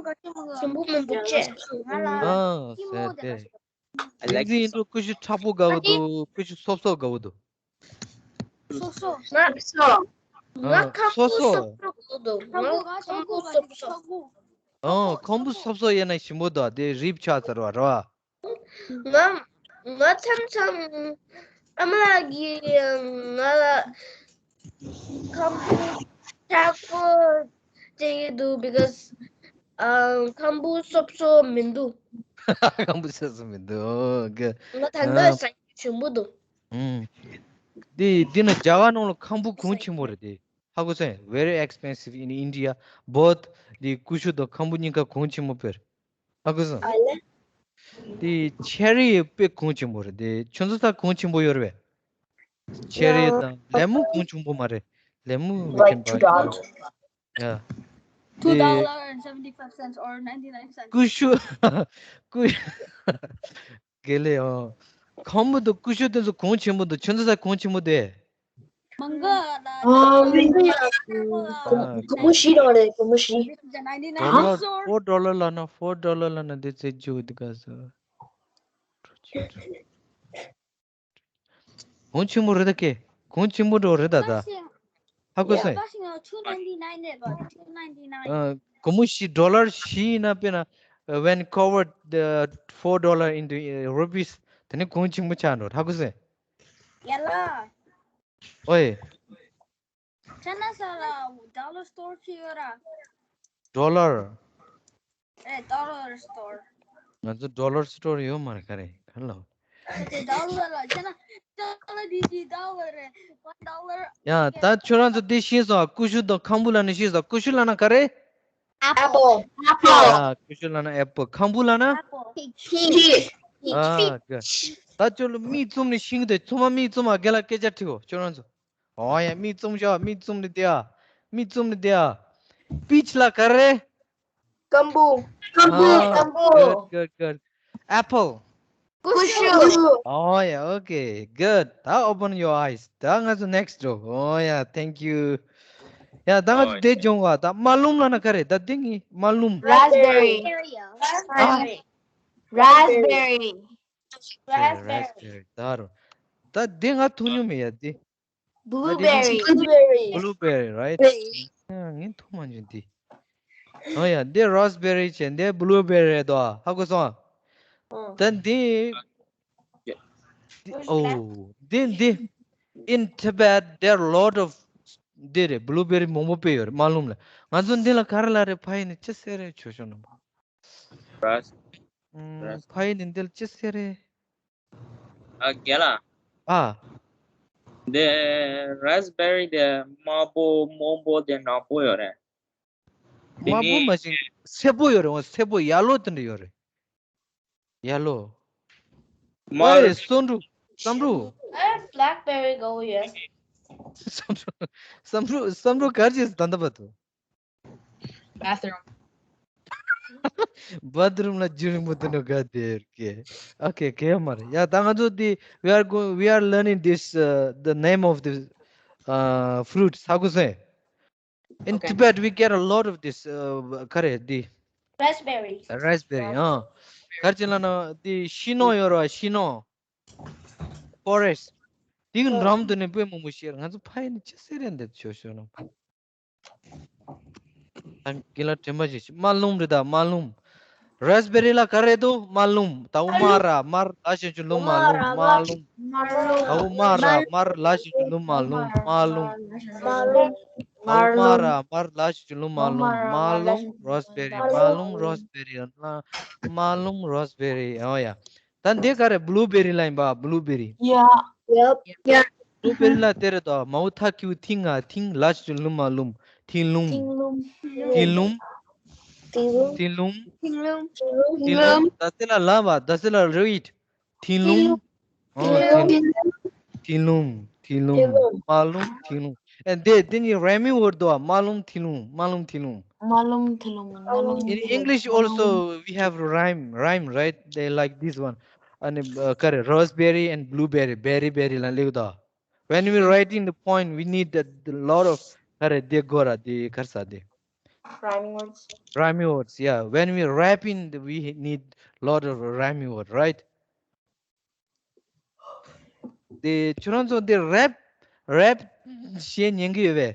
ཞིམ་པོ་མི་འདུག་ཅེ། ཨ་སེ་དེ། I like དེ་ཡིན་འགྲོ་ཀུ་ཤུ་ཁྲག་པོ་དགའ་བོ་འདུག་ཀུ་ཤུ་སོབ་སོབ་དགའ་བོ་འདུག་སོབ་སོབ། ང་སོབ་སོབ། ང་ཨ་ཁམ་སོབ་བུ་སོབ། སོབ་སོབ་དགའ་བོ་འདུག་ང་ཁམ་བུ་སོབ་སོབ། ཨ་ཁམ་བུ་སོབ་སོབ་ཡིན་ན་ཞིམ་པོ་འདུག་དེ་རིབ་ཆགས་ཚར་བ་རེད་བ། ང་ང་མཚམས་མཚམས་ཨ་མ་ལགས་ཀྱིས་ང་ལ་ཁམ་བུ་ཁྲག་པོ་སྤྲད་ཀྱི་འདུག because ཨ་ཁམ་བུ་སོབ་སོབ་མི་འདུག་ཁམ་བུ་སོབ་སོབ་མི་འདུག་ཨོ་ག་ང་ད་ལྟ་ཨ་ཟ་རྒྱུ་ཞིམ་པོ་འདུག་ཨུམ། འདི་འདི་ན་རྒྱ་གར་ནང་ལ་ཁམ་བུ་གོང་ཆེན་པོ་རེད་དེ། ཧ་གོ་སོང་། Very expensive in India, both the ཀུ་ཤུ་དང་ཁམ་བུ་གཉིས་ཀ་གོང་ཆེན་པོ་དཔེར། ཧ་གོ་སོང་། ཨ་ལེ། དེ་ཆེ་རི་དཔེ་གོང་ཆེན་པོ་རེད་དེ། ཁྱོད་ཚོ་ད་གོང་ཆེན་པོ་ཡོད་རེད་པས། ཆེ་རི་དང་ལེ་མོན་གོང་ཆེན་པོ་མ་རེད། ལེ་མོན we can buy it. Yeah. Two dollar and seventy five cents or ninety nine cents. ཀུ་ཤུ། ཀུ། དགེ་ལེགས་ཨང་། ཁམ་བུ་དང་ཀུ་ཤུ་དེ་ཚོ་གོང་ཆེན་པོ་འདུག་ཁྱོད་ཚོ་ས་གོང་ཆེན་པོ་དེ། མང་གི་ལ། ཨ། སྒོར་མོ་བཞི་རང་རེད། སྒོར་མོ་བཞི། ཌོ་ལར་ཧ། ཕོར་ཌོ་ལར་ལབ་ན། ཕོར་ཌོ་ལར་ལབ་ན་དེ་ཚེ་འཇུ་འདི་ག་ས། གོང་ཆེན་པོ་རེད་ད་ཀེ། གོང་ཆེན་པོ་འགྲོ་རེད་ད་ད། ཧ་གོ་སོང་། ཨ། སྒོར་མོ་བཞི། ཌོ་ལར་བཞི་ཡིན་ན་དཔེར་ན། When convert the four dollar into rupees, དེ་ནི་གོང་ཆེན་པོ་ཆགས་འགྲོ། ཧ་གོ་སོང་། ཡ་ལ། ཨོའི། ཅ་ན་ས་ལ་ཌོ་ལར་སི་ཊོར་ཅིག་ཡོད་ར། ཌོ་ལར། ཨེ། ཌོ་ལར་སི་ཊོར། ང་ཚོ་ཌོ་ལར་སི་ཊོར་ཡོད་མ་རེད། ག་རེ་ག་རེ་ལབ། ཨ་དེ་ཌོ་ལར་ལ་ཅ་ན། ཌོ་ལར་དེ་དེ་ཌོ་ལར་རེད། ཝན་ཌོ་ལར། ཡ་ད་ཁྱོད་རང་ཚོ་དེ་ཤེས་སོང་། ཀུ་ཤུ་དང་ཁམ་བུ་ལབ་ན་ཤེས་སོང་། ཀུ་ཤུ་ལབ་ན་ག་རེ། Apple. Apple. ཡ་ཀུ་ཤུ་ལབ་ན་ཨེ་པལ། ཁམ་བུ་ལབ་ན། Peach. ཨ་ག་ད་ཁྱོད་ལ་མིག་བཙུམ་ནས་ཤེས་ཀྱི་འདུག་ཚང་མ་མིག་བཙུམ་ཨ། རྒན་ལགས་སྐད་ཆ་དྲིས་གོ། ཁྱོད་རང་ཚོ། ཨོ་ཡ་མིག་བཙུམ་ཤོག་མིག་བཙུམ་ནས་བསྡད་ཨ། མིག་བཙུམ་ནས་བསྡད་ཨ། པིཆ་ལ་ག་རེ། སྐམ་པོ། སྐམ་པོ། ཨ་སྐམ་པོ། Good, good, good. Apple. ཀུ་ཤུ། ཀུ་ཤུ། Oh yeah, okay, good. ད་open your eyes. ད་ང་ཚོ་next འགྲོ། Oh yeah, thank you. ཡ་ད་ང་ཚོ་དེ་སྦྱོང་བ། ད་མ་ལུམ་ལབ་ན་ག་རེ། ད་དེ་ངའི་མ་ལུམ། Raspberry. ཨ། Raspberry. Raspberry. Raspberry. ད་རུ། ད་དེ་ང་ཐུག་མྱོང་མེད་ཡ་དེ། Blueberry. Blueberry. Blueberry, right? ཡ་ངས་ཐུག་མ་མྱོང་དེ། ཨོ་ཡ་འདི་raspberry བྱས། འདི་blueberry རེད་དོ། ཧ་གོ་སོང་། ཨོ། ད་འདི། འདི་ཨོ། འདི་འདི། In Tibet, there are lot of འདི་རེད། blueberry མང་པོ་དཔེ་ཡོད་རེད། མ་ལུམ་ལ། ང་ཚོ་འདི་ལ་ག་རེ་ལབ་རེད། ཕ་ཡི་ནས་ཅི་ཟེར་རེད། ཆོས་ཞོར་ནམ། ར། ཨུམ། ར། ཕ་ཡི་ནས་འདི་ལ་ཅི་ཟེར་རེད། ཨ་རྒན་ལགས། ཨ། འདི་raspberry དེ་དམར་པོ་སྔོན་པོ་དེ་ནག་པོ་ཡོད་རེད། དེ་དམར་པོ་ནི་མ་ཤེས། སེར་པོ་ཡོད་རེད། འོ་སེར་པོ་ཡེ་ལོ་དེ་འདྲ་ཡོད་རེད། ཡེ་ལོ། དམར། ཨེ་སོན་འབྲུ། སྲམ་འབྲུ། ཨེ་blackberry དགའ་བོ་ཡོད། སྲམ་འབྲུ། སྲམ་འབྲུ། སྲམ་འབྲུ་ག་རེ་བྱས་སོང་ད་ལྟ་བར་དུ། Bathroom. Bathroom ལ་རྒྱུན་རིང་པོ་དེ་འདྲ་ག་དེ་རེད་ཀེ། Okay, གལ་མ་རེད། ཡ་ད་ང་ཚོ་འདི། We are going, we are learning this, uh, the name of the, uh, fruits. ཧ་གོ་སོང་། In Okay. Tibet, we get a lot of this, uh, ག་རེ་འདི། Raspberry. Raspberry, ཨ། ག་རེ་བྱས་ལབ་ན་འདི་ཤིང་ནགས་ཡོད་རེད་བ། ཤིང་ནགས། Forest. དེ་གི་འགྲམ་དུ་ནས་དཔེ་མང་པོ་ཤར། ང་ཚོ་ཕ་ཡི་ནས་ཅི་ཟེར་རེད་འདི་ཆོས་ཞོར་ནམ། ད་རྒན་ལགས་དྲན་པ་བྱེད་ཤིག་མ་ལུམ་རེད་ད། མ་ལུམ། Raspberry ལ་ག་རེ་འདུག་མ་ལུམ། ད་འུ་མ་ར། མར་ལ་ཞེས་ཀྱི་ལུམ་མ་ལུམ། མ་ལུམ། ད་འུ་མ་ར། མར་ལ་ཞེས་ཀྱི་ལུམ་མ་ལུམ། མ་ལུམ། མ་ལུམ། དམར་ལུམ། དམར་ར་དམར་ལ་ཞིག་ལུམ་མ་ལུམ། དམར་ལུམ། རོ་སི་བེ་རི། དམར་ལུམ། རོ་སི་བེ་རི། དམར་ལུམ། རོ་སི་བེ་རི། ཨོ་ཡ། ད་འདི་ག་རེ། བྷུ་ལུ་བེ་རི་ལ་ཡིན་པ། བྷུ་ལུ་བེ་རི། ཡ། ཡ། བྷུ་ལུ་བེ་རི་ལ་དེ་རེད་དོ། མའོ་ཐ་གིའུ་ཐིང་ང་ཐིང་། ལ་ཞིག་ལུམ་མ་ལུམ། ཐིང་ལུམ། ཐིང་ལུམ། ཐིང་ལུམ། ཐིང་ལུམ། ཐིང་ལུམ། ད་སེ་ལ་ལ་བ། ད་སེ་ལ་རི་ཨིཊ། ཐིང་ལུམ། ཨོ། ཐིང་ལུམ། ཐིང་ལུམ། ཐིང་ལུམ། མ་ལུམ། ཐིང་ལུམ། ཨེ་འདི་འདི་ནི་རའི་མིང་ཝརཌ་དོ། མ་ལུམ་ཐིང་ལུམ། མ་ལུམ་ཐིང་ལུམ། མ་ལུམ་ཐིང་ལུམ། མ་ལུམ། In English also we have rhyme, rhyme, right? They like this one. ཨ་ནི་ག་རེ། Raspberry and blueberry. བེ་རི་བེ་རི་ལ་ལེགས་དོ། When we writing the poem, we need a lot of ག་རེ། འདི་དགོས་ར། འདི་ག་རེ་ཟེར་འདི། Rhyming words. Rhyming words, yeah. When we rapping, we need lot of rhyming word, right? དེ་ཁྱོད་རང་ཚོ་དེ་རེབ་རེབ་བྱེད་ཉན་གི་ཡོད་པས།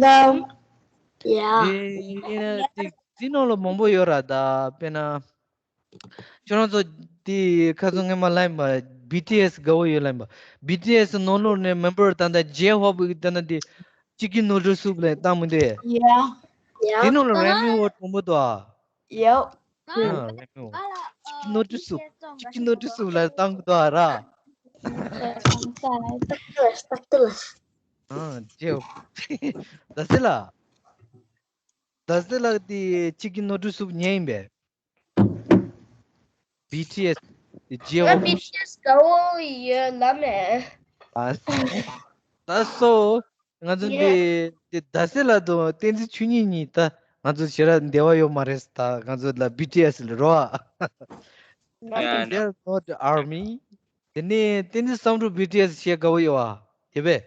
ལགས། ཡ། དེ་དེ་དེ་ནང་ལ་མང་པོ་ཡོད་ར། ད་དཔེར་ན་ཁྱོད་རང་ཚོ་དེ་ཁ་སང་ངས་མ་ལབ་ཡིན་པ། བི་ཊི་ཨེསི་དགའ་བོ་ཡོད་ལབ་ཡིན་པ། བི་ཊི་ཨེསི་ནང་ལོགས་ནས་མེམ་བར་ད་ལྟ་ཇེ་ཧོབ་ད་ལྟ་དེ་ཅི་ཀི་ནུ་ཌལ་སུབ་ལ་བཏང་མི་འདུག་ཡ། དེ་ནང་ལ་རེ་མི་འོ་མང་པོ་འདུག་ཨ། ཡ། ཨ། རེད་མོ། ཅི་ཀི་ནོ་ཌལ་སུབ། ཅི་ཀི་ནོ་ཌལ་སུབ་ལ་བཏང་གི་འདུག་ཨ་ར། ཨ། ཇེའོ། ད་སེ་ལ། ད་སེ་ལ་དེ་ཅི་ཀི་ནོ་ཌལ་སུབ་ཉན་ཡིན་པས། བི་ཊི་ཨེསི་དེ་ཇེའོ། ང་བི་ཊི་ཨེསི་དགའ་བོ་ཡོད་ལབ་མེད། ཨ། ད་སོ། ང་ཚོ་འདི་འདི་ད་སེ་ལ་དང་བསྟན་འཛིན་ཆོས་ཉིད་གཉིས་ད་ང་ཚོ་ཞེ་དྲག་འདི་བ་ཡོད་མ་རེད། ད་ང་ཚོ་ལ་བི་ཊི་ཨེསི་ལ་རོ། ཨ། They are not army. དེ་ནས་བསྟན་འཛིན་བསམ་གྲུབ་བི་ཊི་ཨེསི་ཞེས་དགའ་བོ་ཡོད་ཨ། དེ་བས།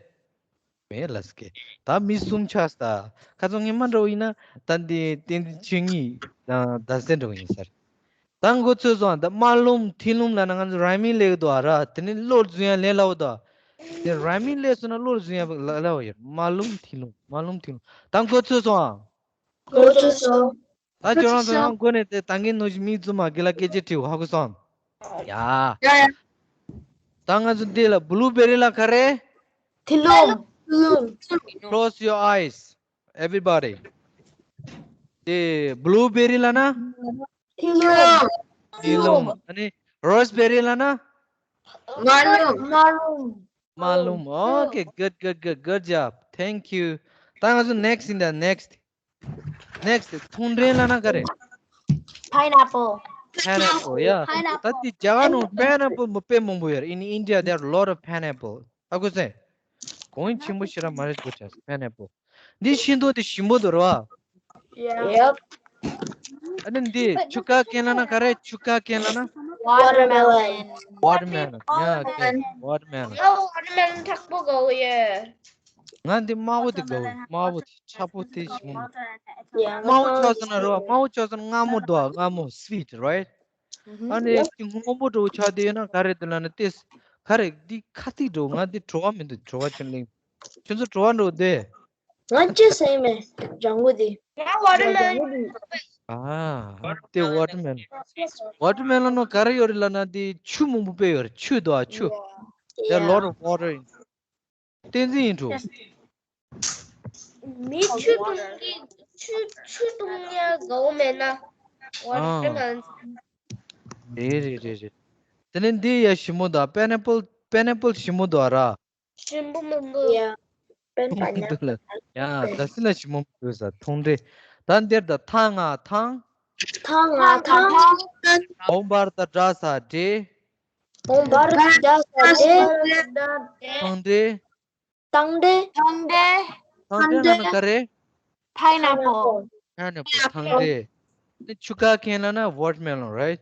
མེད་ལ་སྐད། ད་མི་གསུམ་ཆགས་ད། ཁ་སང་ངས་མ་འདྲ་བོ་ཡིན་ན་ད་འདི་བསྟན་འཛིན་ཆོས་ཉིད་དང་ད་སེ་འདྲ་བོ་ཡིན་ས་རེད། ད་འགོ་ཚུགས་སོང་། ད་མ་ལུམ་ཐིང་ལུམ་ལབ་ན་ང་ཚོ་རའི་མིང་ལེགས་འདུག་ཨ་ར། དེ་ནི་བློར་འཛིན་ཡ་ལས་སླ་བོ་འདུག་དེ་རའི་མིང་ལེགས་སོང་ན་བློར་འཛིན་ཡ་ལ་སླ་བོ་ཡོད། མ་ལུམ་ཐིང་ལུམ། མ་ལུམ་ཐིང་ལུམ། ད་འགོ་ཚུགས་སོང་ཨ། འགོ་ཚུགས་སོང་། ད་ཁྱོད་རང་ཚོ་ཡང་འགོ་ནས་དེ་ད་གིན་ནོ་ཞིག་མིག་བཙུམ་མ་གི་ལ་སྐད་ཆ་དྲིའོ་ཧ་གོ་སོང་། ཡ། ཡ་ཡ། ད་ང་ཚོ་འདི་ལ་བྷུ་ལུ་བེ་རི་ལ་ག་རེ། ཐིང་ལུམ། ཐིང་ལུམ། Close your eyes, everybody. དེ་བྷུ་ལུ་བེ་རི་ལ་ན། ཐིང་ལུམ། ཐིང་ལུམ། ཨ་ནི་རོ་སི་བེ་རི་ལ་ན། མ་ལུམ། མ་ལུམ། མ་ལུམ། Okay, good, good, good, good job. Thank you. ད་ང་ཚོ་next in the next. Next, ཐུང་འབྲིང་ལབ་ན་ག་རེ། Pineapple. Pineapple, yeah. Pineapple. ད་དེ་རྒྱ་གར་ནང་པའི་ནེ་པལ་མོ་དཔེ་མང་པོ་ཡོད་རེད། In India, there are a lot of pineapple. ཧ་གོ་སོང་། གོང་ཆེན་པོ་ཞེ་དྲག་མ་རེད་གོ་ཆ། པའི་ནེ་པལ། འདི་ཤིང་ཏོག་དེ་ཞིམ་པོ་འདུག་རེད་བ། Yep. ཨ་ནི་འདི་ཆུ་ཀ་ཀན་ལབ་ན་ག་རེ། ཆུ་ཀ་ཀན་ལབ་ན། Watermelon. Watermelon. Yeah, okay. Watermelon. ང་watermelon་དྲག་པོ་དགའ་གི་ཡོད། ང་འདི་དམར་པོ་དེ་དགའ་གི། དམར་པོ་དེ་ཆགས་པོ་དེ་ཞིམ་པོ། དམར་པོ་ཆགས་སོང་ན་རེད་བ། དམར་པོ་ཆགས་སོང་ན་མངར་མོ་འདུག་མངར་མོ། Sweet, right? ཨ་ནི་དེ་སྔོན་པོ་འདྲ་བོ་ཆགས་བསྡད་ཡོད་ན་ག་རེ་འདུག་ལབ་ན། དེ་ག་རེ། འདི་ཁ་ཐིག་འདྲ་བོ། ང་འདི་བྲོ་བ་མི་འདུག་བྲོ་བ་ཅན་གླིང་། ཁྱོད་ཚོ་བྲོ་བ་འདྲ་བོ་འདུག་ང་ཅི་ཟེར་མེད། ལྗང་གུ་དེ། ང་watermelon། ལྗང་གུ་དེ། ཨ། དེ་watermelon། Watermelon་ནང་ག་རེ་ཡོད་རེད་ལབ་ན་དེ་ཆུ་མང་པོ་དཔེ་ཡོད་རེད། ཆུ་འདུག་ཨ། ཆུ། There are a lot of water in. བསྟན་འཛིན་ཡིན་འགྲོ། མི་ཆུ་བཏུང་གི་ཆུ་ཆུ་བཏུང་ཡ་དགའ་བོ་མེད་ན། Watermelon། རེད་རེད་རེད་རེད། དེ་ནས་འདི་ཡ་ཞིམ་པོ་འདུག་པའི་ནེ་པལ། པའི་ནེ་པལ་ཞིམ་པོ་འདུག་ཨ་ར། ཞིམ་པོ་མི་འདུག་ཡ། པེན་པ་ཉག་འདུག་ལ། ཡ། ད་སི་ལ་ཞིམ་པོ་མི་འདུག་ས། ཐུང་འབྲིང་། ད་འདིར་ད་ཐ་ང་ཐང་། ཐ་ང་ཐང་། འོ་བར་ད་འདྲ་ས་འདྲེ། འོ་བར་ད་འདྲ་ས་འདྲེ། ཐང་འབྲེ། ཐང་འབྲེ། ཐང་འབྲེ། ཐང་འབྲེ་ལབ་ན་ག་རེ། Pineapple. Pineapple། ཐང་འབྲེ། ནི་ཆུ་ཀ་ཁན་ལབ་ན་watermelon, right?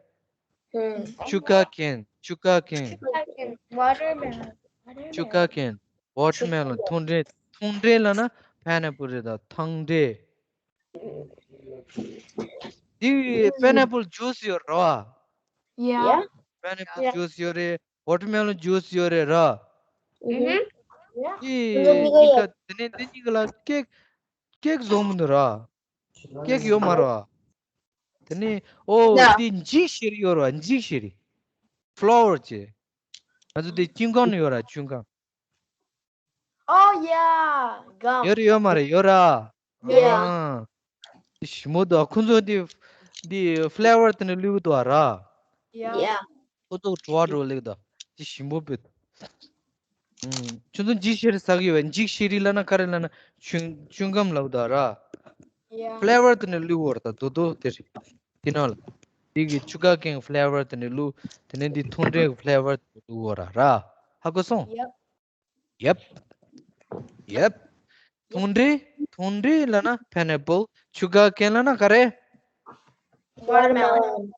ཆུ་ཀ་ཁན། ཆུ་ཀ་ཁན། Watermelon. ཆུ་ཀ་ཁན། Watermelon། ཐུང་འབྲིང་། ཐུང་འབྲིང་ལབ་ན་pineapple་རེད། ད་ཐང་འབྲེ། འདི་pineapple juice་ཡོད་རེད་བ། Yeah. Pineapple juice་ཡོད་རེད། Watermelon juice་ཡོད་རེད་ར། འདི་གཉིས་ཀ་དེ་ནས་འདི་གཉིས་ཀ་ལ་ཀེག་ཀེག་བཟོ་མི་འདུག་ར། ཀེག་ཡོད་མ་རེད་བ། དེ་ནས་ཨོ་འདི་འགྱིག་ཤེལ་ཡོད་རེད་བ། འགྱིག་ཤེལ། Flour་ཅེས། ང་ཚོ་འདི་ཅིང་ཀང་ཡོད་ར། ཅིང་ཀང་། Oh yeah, gum. ཡོད་རེད་ཡོད་མ་རེད་ཡོད་ར། Yeah. ཨང་། དེ་ཞིམ་པོ་འདུག་ཁོ་ཚོ་དེ་དེ་flavor དེ་ནས་བླུགས་འདུག་ར། Yeah. Yeah. ཁོ་ཚོ་བྲོ་བ་བྲོ་བ་ལེགས་འདུག་དེ་ཞིམ་པོ་བུད། ཁྱོད་ཚོ་འཇིགས་ཤེལ་རི་ཟ་གི་ཡོད་པས། འཇིགས་ཤེལ་རི་ལབ་ན་ག་རེ་ལབ་ན་ཆུན་ཆུན་གམ་ལབ་འདུག་ར། Yeah. flavor དེ་ནས་བླུགས་འོར་ད་དོ་དོ་དེ་རེད། དེ་ནང་ལ་དེ་གི་ཆུ་ཀ་ཁན་flavor དེ་ནས་བླུགས། དེ་ནས་འདི་ཐུང་འབྲས་flavor དེ་ནས་བླུགས་འོར་ར། ཧ་གོ་སོང་། Yep. Yep. Yep. ཐུང་འབྲས། ཐུང་འབྲས་ལབ་ན་pineapple. ཆུ་ཀ་ཁན་ལབ་ན་ག་རེ། Watermelon.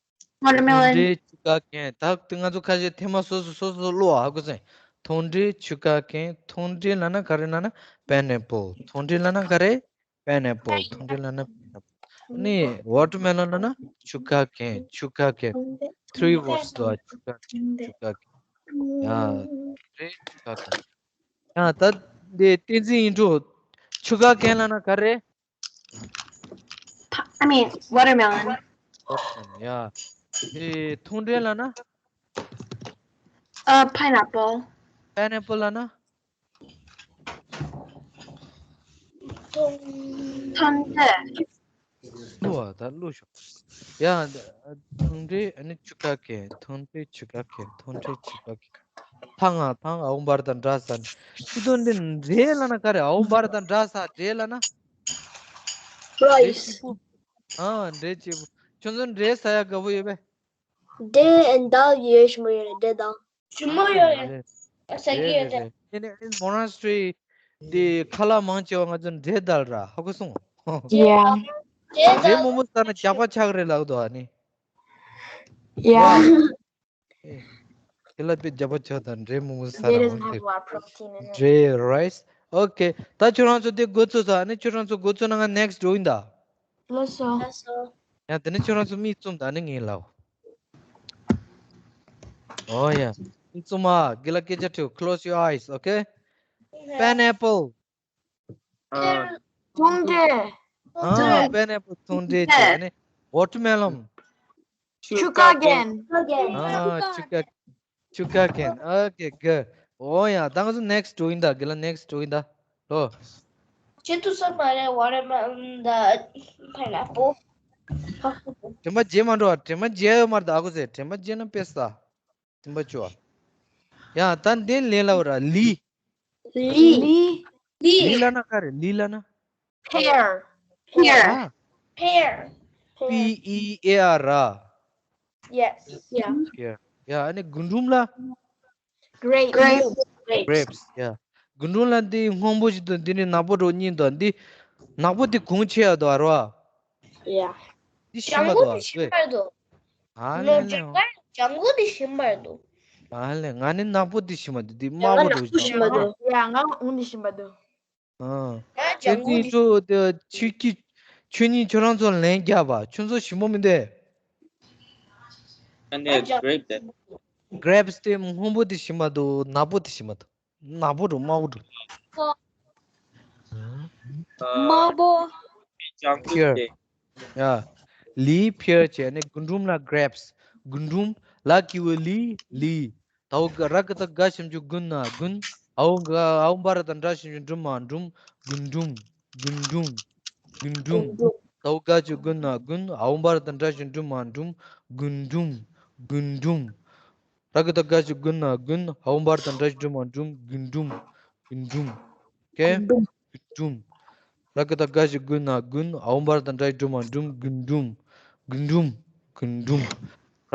ཐུང་འབྲས་ཆུ་ཀ་ཁན། ད་ང་ཚོ་ཁ་ཤས་ཐེངས་མ་སོ་སོ་སོ་སོ་ཀློག་ཨ་གོ་སེ། ཐུང་འབྲས་ཆུ་ཀ་ཁན། ཐུང་འབྲས་ལབ་ན་ག་རེ་ལབ་ན་pineapple. ཐུང་འབྲས་ལབ་ན་ག་རེ། pineapple. ཐུང་འབྲས་ལབ་ན་pineapple. ནི་watermelon ལབ་ན་ཆུ་ཀ་ཁན། ཆུ་ཀ་ཁན། three words དོ། ཆུ་ཀ་ཁན། ཆུ་ཀ་ཁན། ཡ། ཐུང་འབྲས་ཆུ་ཀ་ཁན། ཡ་ད་འདི་བསྟན་འཛིན་ཡིན་འགྲོ། ཆུ་ཀ་ཁན་ལབ་ན་ག་རེ། I mean, watermelon. ཡ། འདི་ཐུང་འབྲས་ལབ་ན། Uh, pineapple. pineapple ལབ་ན། ཐུང་འབྲས། བླུགས་ཨ་ད་བླུགས་ཤོག་ཡ། ཐུང་འབྲས་ཨ་ནི་ཆུ་ཀ་ཁན། ཐུང་འབྲས་ཆུ་ཀ་ཁན། ཐུང་འབྲས་ཆུ་ཀ་ཁན། ཐང་ང་ཐང་ཨའུ་འབར་དང་འདྲ་ས་ནི། ཁྱོད་ཚོ་འདི་འབྲས་ལབ་ན་ག་རེ། ཨའུ་འབར་དང་འདྲ་ས་འབྲས་ལབ་ན། འབྲས་Rice. སྐྱིད་པོ། ཨ་འབྲས་སྐྱིད་པོ། ཁྱོད་ཚོ་འབྲས་ཟ་ཡ་དགའ་པོ་ཡོད་པས། འབྲས་and dal ཡོད་ཞིམ་པོ་ཡོད་རེད། འབྲས་དང་། ཞིམ་པོ་ཡོད་རེད། རེད། ཟ་གི་ཡོད་རེད། ཨེ་ནི་ཨེ་monastery འདི་ཁ་ལག་མང་ཆེ་བ་ང་ཚོ་འབྲས་དལ་ར། ཧ་གོ་སོང་། Yeah. འབྲས་འབྲས་དང་མང་པོ་ཟ་ན་རྒྱགས་པ་ཆགས་རེད་ལབ་འདུག་ཨ་ནི། Yeah. དེ་ལ་དཔེ་རྒྱགས་པ་ཆགས་དང་འབྲས་མང་པོ་ཟ་ན་There is མང་not ཆེ། a lot of protein in it. འབྲས་rice. Okay. ད་ཁྱོད་རང་ཚོ་དེ་འགོ་ཚུགས་ས། ཨ་ནི་ཁྱོད་རང་ཚོ་འགོ་ཚུགས་ན་ང་next འགྲོ་ཡིན་ད། ལགས་སོ། That's all. ཡང་དེ་ནས་ཁྱོད་རང་ཚོ་མིག་བཙུམ་དང་ནི་ངས་ལབ། ཨོ་ཡ། མིག་བཙུམ་མ། དགེ་ལགས་སྐད་ཆ་དྲིས། Close your eyes, okay? Pineapple. ཐུང་འབྲས། ཨ་pineapple ཐུང་འབྲས་བྱས་ནས། watermelon. ཆུ་ཀ་ཁན། ཨ་ཆུ་ཀ་ཆུ་ཀ་ཁན། Okay, good. ཨོ་ཡ། ད་ང་ཚོ་next འགྲོ་ཡིན་ད། དགེ་ལགས་next འགྲོ་ཡིན་ད། ལོ། ཅི་ཐུབ་ས་མ་རེད། watermelon དང་pineapple. དྲན་པ་བརྗེད་མ་འགྲོ་བ། དྲན་པ་བརྗེད་ཡོད་མ་རེད་ད། ཨ་ཁུ་ཚེ། དྲན་པ་བརྗེད་ན་དཔེ་ས། དྲན་པ་བཅུག་ཨ། ཡ་ད་འདི་ལས་སླ་བོ་ར། ལི། Lee. ལི། ལི་ལབ་ན་ག་རེ། ལི་ལབ་ན། Pear. Pear. ཨ། Pear. P E A R ར། Yes. Yeah. Pear. ཡ་ཨ་ནི་རྒུན་འབྲུམ་ལ། Grape. Grape. Grapes. ཡ། རྒུན་འབྲུམ་ལ་འདི་སྔོན་པོ་ཞིག་འདུག་འདི་ནི་ནག་པོ་འདྲ་པོ་གཉིས་འདུག་འདི་ནག་པོ་འདི་གོང་ཆེ་ཡ་འདུག་ཨ་རོ། Yeah. འདི་ཞིམ་ལྗང་པ་གུ་འདུག་དེ་ཞིམ་པ་འདུག་ཨ་ལོ་ལེ་ལེ། ལྗང་གུ་ལྗང་གུ་དེ་ཞིམ་པ་འདུག་ཨ་ལེ། ང་ནི་ནག་པོ་འདི་ཞིམ་པ་འདུག་འདི་དམར་པོ་འདྲ་པོ་ཞིམ་པ་འདུག Yeah, ང་འོང་འདི་ཞིམ་པ་འདུག་ཨ། ང་དེ་ལྗང་གུ་དུས་དེ། ཚོ་དེ་ཆུ་ཀི་ཆུ་གཉིས་ཁྱོད་རང་ཚོ་ལན་རྒྱབ་པ། ཁྱོད་ཚོ་ཞིམ་པོ་མི་འདུག And it's grape that. Grapes དེ་སྔོན་པོ་དེ་ཞིམ་པ་འདུག་ནག་པོ་དེ་ཞིམ་པ་འདུག་ནག་པོ་འདྲ་པོ་དམར་པོ་འདྲ་པོ། Uh, དམར་པོ། ལྗང་གུ་Pear. དེ། ཡ། ལི་pear བྱས་ནས་རྒུན་འབྲུམ་ལ་grapes། རྒུན་འབྲུམ་ལ་གི་གུ་ལི། ལི། ད་འོ་ག་ར་གི་ད་ག་ཞབས་ཀྱུ་རྒུན་ན་རྒུན། ཨའོ་ག་ཨའོ་འབར་དང་འདྲ་ཞབས་ཀྱུ་འབྲུམ་མ་འབྲུམ། རྒུན་འབྲུམ། རྒུན་འབྲུམ། རྒུན་འབྲུམ། ད་འོ་ག་ཞབས་ཀྱུ་རྒུན་ན་རྒུན། ཨའོ་འབར་དང་འདྲ་ཞབས་ཀྱུ་འབྲུམ་མ་འབྲུམ། རྒུན་འབྲུམ། རྒུན་འབྲུམ། ར་གི་ད་ག་ཞབས་ཀྱུ་རྒུན་ན་རྒུན། ཨའོ་འབར་དང་འདྲ་ཞབས་ཀྱུ་འབྲུམ་མ་འབྲུམ། རྒུན་འབྲུམ། རྒུན་འབྲུམ། ཀེ། རྒུན་འབྲུམ། ར་གི་ད་ག་ཞབས་ཀྱུ་རྒུན་ན་རྒུན། ཨའོ་འབར་དང་འདྲ་ཞབས་ཀྱུ་འབྲུམ་མ་འབྲུམ། རྒུན་འབྲུམ། རྒུན་འབྲུམ། རྒུན་འབྲུམ།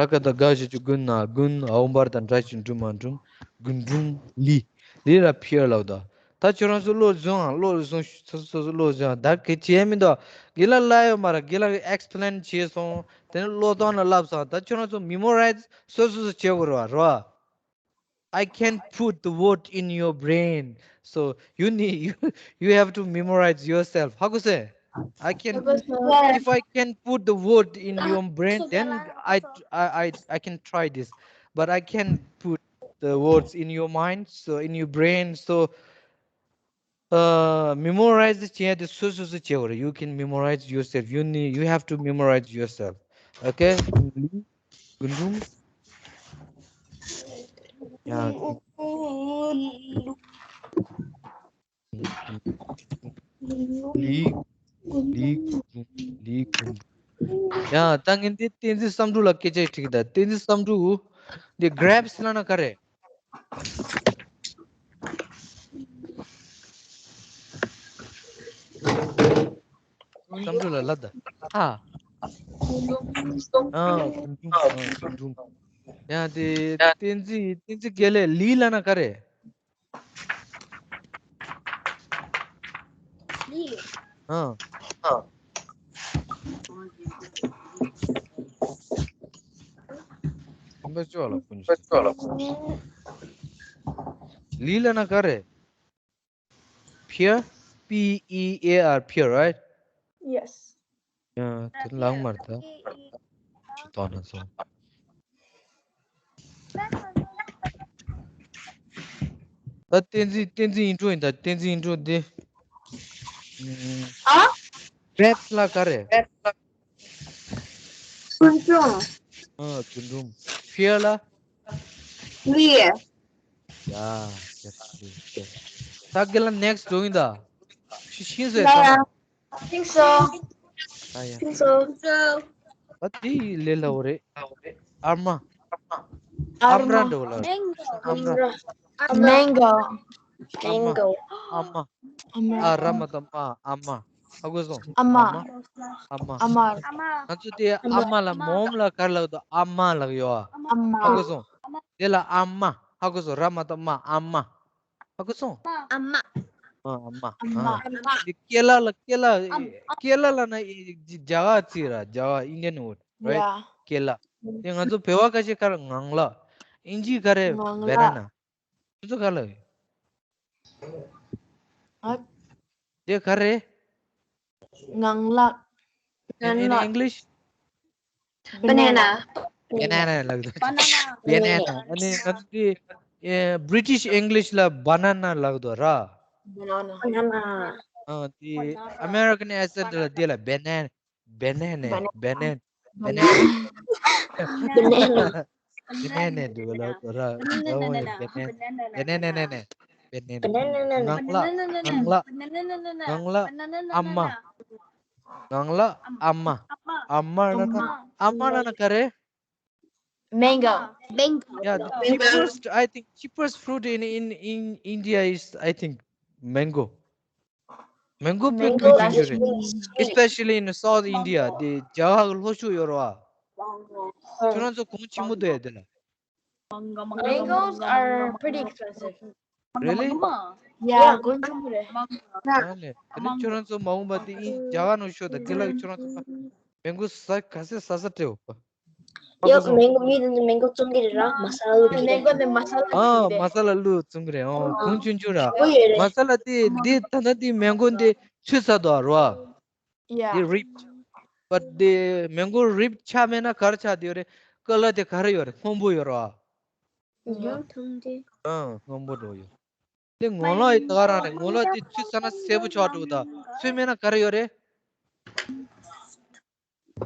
ར་གི་ད་ག་ཞབས་ཀྱུ་རྒུན་ན་རྒུན། ཨའོ་འབར་དང་འདྲ་ཞབས་ཀྱུ་འབྲུམ་མ་འབྲུམ། རྒུན་འབྲུམ། ལི། ལི་ལ་pear ལབ་ད། ད་ཁྱོད་རང་ཚོ་བློ་བཟུང་ཨ། བློ་བཟུང་། སོ་སོ་སོ་བློ་བཟུང་ཨ། ད་གི་བྱས་མི་འདུག་དགེ་ལགས་ལ་ཡོད་མ་ར། དགེ་ལགས་explain བྱས་སོང་། དེ་ནས་བློ་གཏོང་ལ་བསླབས་སོང་། ད་ཁྱོད་རང་ཚོ་memorize སོ་སོ་སོ་བྱེད་དགོས་ར་ར། I can't put the word in your brain. So you need you, you have to memorize yourself. ཧ་གོ་སོང་། I can, if I can put the word in your brain, then I, I, I, I can try this. But I can put the words in your mind, so in your brain. So uh, memorize བྱེད་ཡ་དེ་སོ་སོ་སོ་བྱེད་དགོས་རེད། You can memorize yourself. You need, you have to memorize yourself. Okay? རྒུན་འབྲུམ། ཡ། ལི། ལི། ལི། ཡ། ད་ངས་འདི་བསྟན་འཛིན་བསམ་གྲུབ་ལ་སྐད་ཆ་དྲིས་ད། བསྟན་འཛིན་བསམ་གྲུབ། འདི་grapes ལབ་ན་ག་རེ། བསམ་གྲུབ་ལ་ལབ་ད། ཨ། ཨ། རྒུན་འབྲུམ། ཨ། རྒུན་འབྲུམ། ཡ། དེ་བསྟན་འཛིན། བསྟན་འཛིན་རྒན་ལགས། ལི་ལབ་ན་ག་རེ། ལི། ཨ། ཨ། ཁམས་པ་ཅོག་ལ་ཀུན། ལི་ལབ་ན་ག་རེ། Pear, P E A R, pear, right? Yes. ཡ། དེ་ལག་དམར་ད། ཅི་ཐོག་ན་སོང་། ད་བསྟན་འཛིན། བསྟན་འཛིན་intro ཡིན་ད། བསྟན་འཛིན་intro འདི། ཨ། grapes ལབ་ན་ག་རེ། རྒུན་འབྲུམ། ཨ། རྒུན་འབྲུམ། pear ལབ་ན། ལི། ཡ། ད་རྒན་ལགས་next འགྲོ་ཡིན་ད། ཤི་ཤི་ཟེར་ད། ཤིང་བཟོ། ཨ་ཡ། ཤིང་བཟོ། ཨ། དེ་ལས་སླ་བོ་རེད། ཨ་མ། ཨ་མ་ར་འདྲ་བོ་ལ། Mango. ཨ་མ་ར། Mango. Mango. ཨ་མ། ཨ་མ། ཨ། ར་མ་བཏགས་མ། ཨ་མ། ཧ་གོ་སོང་། ཨ་མ། ཨ་མ། ཨ་མ། ཨ་མ། ང་ཚོ་དེ་ཨ་མ་ལ་མོམ་ལ་ག་རེ་ལབ་འདུག། ཨ་མ་ལབ་ཡོད་ཨ། ཨ་མ། ཧ་གོ་སོང་། དེ་ལ་ཨ་མ། ཧ་གོ་སོང་། ར་མ་བཏགས་མ། ཨ་མ། ཧ་གོ་སོང་། ཨ་མ། ཨ་མ། ཨ་མ། ཨ་མ། ཨ་མ། དེ་ཀེ་ལ་ལ། ཀེ་ལ། ཨ་མ། ཀེ་ལ་ལབ་ན་རྒྱ་གར་ཚིག་ར། རྒྱ་གར། Indian word, right? ཡ། ཀེ་ལ། དེ་ང་ཚོ་བོད་པ་ཁ་ཤས་ཁ་ལ་ངང་ལག། ཨིན་ཇི་ག་རེ། ངང་ལག། banana། ཁྱོད་ཚོ་ག་ལ། ཨ། དེ་ག་རེ། ངང་ལག། In, in English? Banana. Banana ལབ་འདུག། Banana. Banana. ཨ་ནི་ང་ཚོ་དེ། ཨེ། British English ལ་banana ལབ་འདུག་ར། Banana. Banana. ཨ། དེ་American accent ལ་དེ་ལ་banana། banana། banana། banana། banana། འདི་ག་ལ་ར། ཨོ་ཡ། banana། banana། banana། banana། ངང་ལག། ངང་ལག། ངང་ལག། ཨ་མ། ངང་ལག་ཨ་མ། ཨ་མ་ལབ་ན། ཨ་མ་ལབ་ན་ག་རེ། Mango. Mango. Yeah, the cheapest, I think, cheapest fruit in, in, in India is, I think, mango. Mango དཔེ་ཀུན་ཅན་རེད། Especially in South India. དེ་རྒྱ་གར་གྱི་ལྷོ་ཕྱོགས་ཡོད་རེད་བ། ཁྱོད་རང་ཚོ་གོང་ཆེན་པོ་འདུག་ཡ་དེ་ལ། Mangoes are pretty expensive. Really? Yeah, དཀོན་མཆོག་མོ་རེད། ཨ་ལས། དེ་ནས་ཁྱོད་རང་ཚོ་མ་འོངས་པ་དེ་ཨིན་རྒྱ་གར་ནང་ཤོག་དང་རྒན་ལགས་ཁྱོད་རང་ཚོ་མེན་གོ་ཟ་ག་ཚོད་ཟ་ས་སྤྲད་འོ། ཡོད། མེན་གོ་མི་དེ་ཚོ་མེན་གོ་བཙོང་གི་རེད་ར། མ་ས་ལ་བླུགས་ཀྱི་རེད། མེན་གོ་དེ་མ་ས་ལ། ཨ། མ་ས་ལ་བླུགས་བཙོང་གི་རེད། ཨོ། གོང་ཆུང་ཆུང་ར། མ་ས་ལ་དེ་དེ་ད་ལྟ་དེ་མེན་གོ་དེ་ཚོས་ཟ་དོ་ར། Yeah. They ripped. But དེ་མེན་གོ་རིབ་ཆགས་མེད་ན་ག་རེ་ཆགས་བསྡད་ཡོད་རེད། ཀ་ལར་དེ་ག་རེ་ཡོད་རེད། སྔོན་པོ་ཡོད་ར། ཡོད་ཐུང་དེ། ཨ། སྔོན་པོ་འདྲ་ཡོད། དེ་ངོ་ལོག་ཡི་ད་ག་རང་རེད། ངོ་ལོག་དེ་ཚོས་ཟ་ན་སེར་པོ་ཆགས་འགྲོ་གི་ད། ཚོས་མེད་ན་ག་རེ་ཡོད་རེད།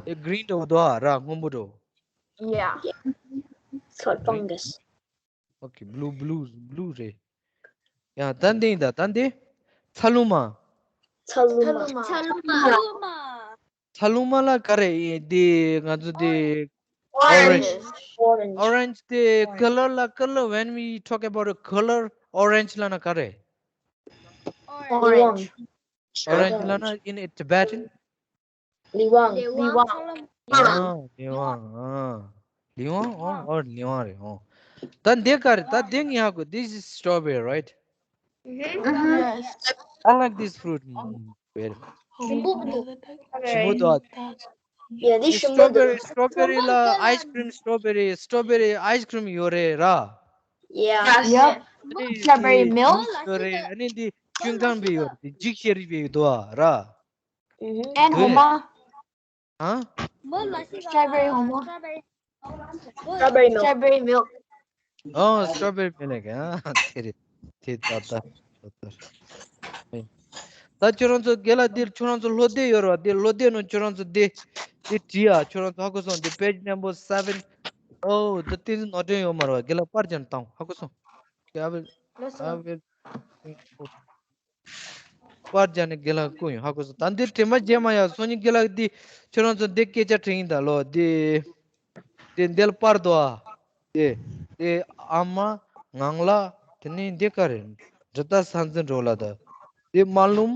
དེ་green འདྲ་བོ་འདུག་ཨ་ར། སྔོན་པོ་འདྲ་བོ། Yeah. Green. Okay, blue, blue, blue རེད། ཡ། ད་འདི་ཡིན་ད། ད་འདི། ཚ་ལུ་མ། ཚ་ལུ་མ། ཚ་ལུ་མ། ཚ་ལུ་མ། ཚ་ལུ་མ་ལ་ག་རེ་ཡིན། འདི་ང་ཚོ་འདི། Orange. Orange. Orange དེ་ཀ་ལར་ལ། ཀ་ལར། When we talk about a color, orange ལབ་ན་ག་རེ། Orange. Orange ལབ་ན་in Tibetan? ལི་ཝང་། ལི་ཝང་། ལི་ཝང་། ཨ། ལི་ཝང་། ཨ། ལི་ཝང་། ཨོ། ཨོ། ལི་ཝང་རེད། ཨོ། ད་འདི་ག་རེ། ད་འདི་ངས་ཧ་གོ། This is strawberry, right? Yes. I like this fruit very much. ཞིམ་པོ་འདུག། ཞིམ་པོ་འདུག། Yeah, this ཞིམ་པོ་འདུག། strawberry, strawberry ལ་ice cream, strawberry, strawberry ice cream ཡོད་རེད་ར། Yeah. Yep. Strawberry milk ཡོད་རེད། ཨ་ནི་འདི་ཅུན་ཀང་བི་ཡོད་རེད། འདི་འཇིགས་བྱེད་རིགས་བི་ཡོད་དོ་ར། And ཧོ་མ། ཨ། Strawberry ཧོ་མ། Strawberry milk. Strawberry milk. ཨོ། strawberry milk. ཨ། དེ་རེད། དེ་ད་ད། ད་ཁྱོད་རང་ཚོ་རྒན་ལགས་འདིར་ཁྱོད་རང་ཚོ་བློ་གཏད་ཡོད་རེད་བ། འདི་བློ་གཏད་ནང་ཁྱོད་རང་ཚོ་འདི་འདི་བྲིས་ཨ། ཁྱོད་རང་ཚོ་ཧ་གོ་སོང་། འདི་page number seven. ཨོ། འདི་ཏིན་ནོ་ཏན་ཡོད་མ་རེད་བ། རྒན་ལགས་པར་ཅན་བཏང་། ཧ་གོ་སོང་། I will, I will. པར་རྒྱག་ནས་རྒན་ལགས་བསྐུར་ཡོང་། ཧ་གོ་སོང་། ད་འདི་དྲན་པ་བརྗེད་མ་ཡ། སང་ཉིན་རྒན་ལགས་འདི་ཁྱོད་རང་ཚོ་འདི་སྐད་ཆ་དྲན་ཡིན་ད་ལོ། འདི་འདི་འདི་ལ་པར་དོ་ཨ། འདི་འདི་ཨ་མ། ངང་ལགས། དེ་ནས་འདི་ག་རེ། འབྲི་ཏ་ས་འཛིན་འགྲོ་ལ་ད། འདི་མ་ལུམ།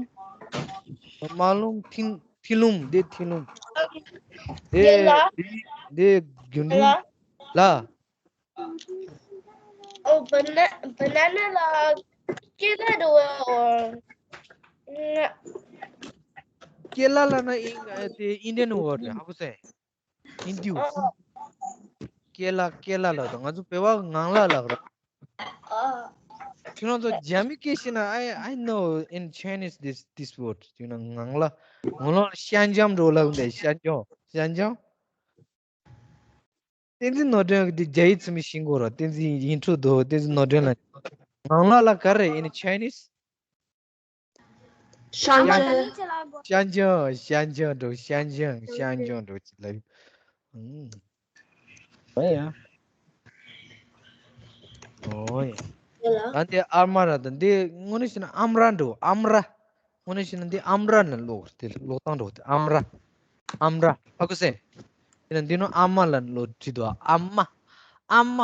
མ་ལུམ་ཐིན་ཐིན་ལུམ། འདི་ཐིན་ལུམ། འདི་འདི་འདི་རྒྱུན་འབྲུམ་ལ། Oh, bana- banana ལ་ཀེ་ལ་འགྲོ་བ། ཀེ་ལ་ལ་ན་ཨིན་དེ་ཨིན་ཌི་ཡན་ཝརཌ་རེད། ཧ་གོ་སོང་། ཨིན་ཌི་ཡུ། ཀེ་ལ་ཀེ་ལ་ལ་དང་ང་ཚོ་བོད་པ་ངང་ལ་ལ་ར། ཁྱོད་རང་ཚོ་རྒྱ་མི་སྐད་ཤེས་ན། I I know in Chinese this this word. ཡིན་ན་ངང་ལ། ངང་ལ་ཤན་ཇམ་འགྲོ་ལ་འདི་ཤན་ཇམ། ཤན་ཇམ། བསྟན་འཛིན་ནོར་སྒྲོན་གྱི་རྒྱ་ཡིག་ཚུལ་མིན་ཤེས་དགོས་ར། བསྟན་འཛིན་ཡིན་འཕྲོ་འདུག་བསྟན་འཛིན་ནོར་སྒྲོན་ལ། ངང་ལགས་ལ་ག་རེ་in Chinese? 香蕉。 ཤན་ཇམ། ཤན་ཇམ་འགྲོ། ཤན་ཇམ། ཤན་ཇམ་འགྲོ་ཅི་ལབ། ཨང་། ཨོ་ཡ། ཨོ་ཡ། ཡ་ལ། ད་འདི་ཨ་མ་ར། ད་འདི་དངོས་གནས་བྱས་ན་ཨམ་ར་འགྲོ། ཨམ་ར། དངོས་གནས་བྱས་ན་འདི་ཨམ་ར་ནས་ཀློག་དེ་ཀློག་སྟངས་འགྲོ་དེ་ཨམ་ར། ཨམ་ར། ཧ་གོ་སོང་། དེ་ནས་འདི་ནོ་ཨ་མ་ལ་ཀློག་བྲིས་འདུག་ཨ་མ། ཨ་མ།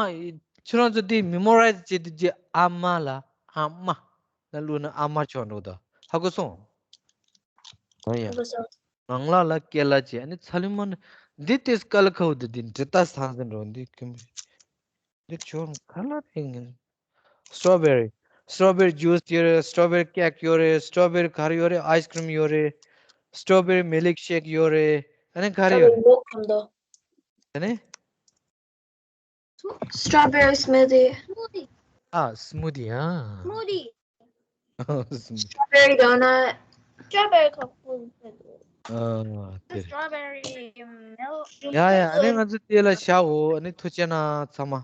ཁྱོད་རང་ཚོ་འདི་མེ་མོ་རའི་ཛི་བྱེད་དུས་ཀྱི་ཨ་མ་ལ་ཨ་མ་ལ་ཀློག་ན་ཨ་མ་ཆགས་འགྲོ་ད། ཧ་གོ་སོང་། ཨོ་ཡ། ཧ་གོ་སོང་། ངང་ལགས་ལ་ཀེ་ལ་བྱས། ཨ་ནི་ཚ་ལུ་མ་ནི་འདི་ཏེས་ཀ་ལ་ཁའུ་འདི་འདི་འབྲི་ཏ་ས་འཛིན་འགྲོ་འདི་ཀུན། འདི་ཆོར་ག་ལ་རེད་ངན། སི་ཊོ་བེ་རི། སི་ཊོ་བེ་རི་ཇུས་ཡོད་རེད། སི་ཊོ་བེ་རི་ཀེག་ཡོད་རེད། སི་ཊོ་བེ་རི་ག་རེ་ཡོད་རེད། ཨའི་སི་ཀི་རིམ་ཡོད་རེད། སི་ཊོ་བེ་རི་མིལ་ཀི་ཤེག་ཡོད་རེད། ཨ་ནི་ག་རེ་ཡོད་རེད། ཨ་ནི། Strawberry smoothie. ཨ། སི་མུ་དི་ཨ། Smoothie. Strawberry donut. Strawberry coffee. ཨ། དེ་རེད། Strawberry milk. ཡ་ཡ། ཨ་ནི་ང་ཚོ་དེ་ལ་བཞག་འོ། ཨ་ནི་ཐུགས་རྗེ་གནང་ཚང་མ།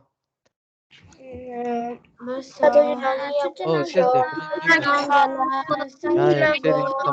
ཨོ་ཤེས་ཤེས། ཡ་ཡ། ཤེས་ཤེས།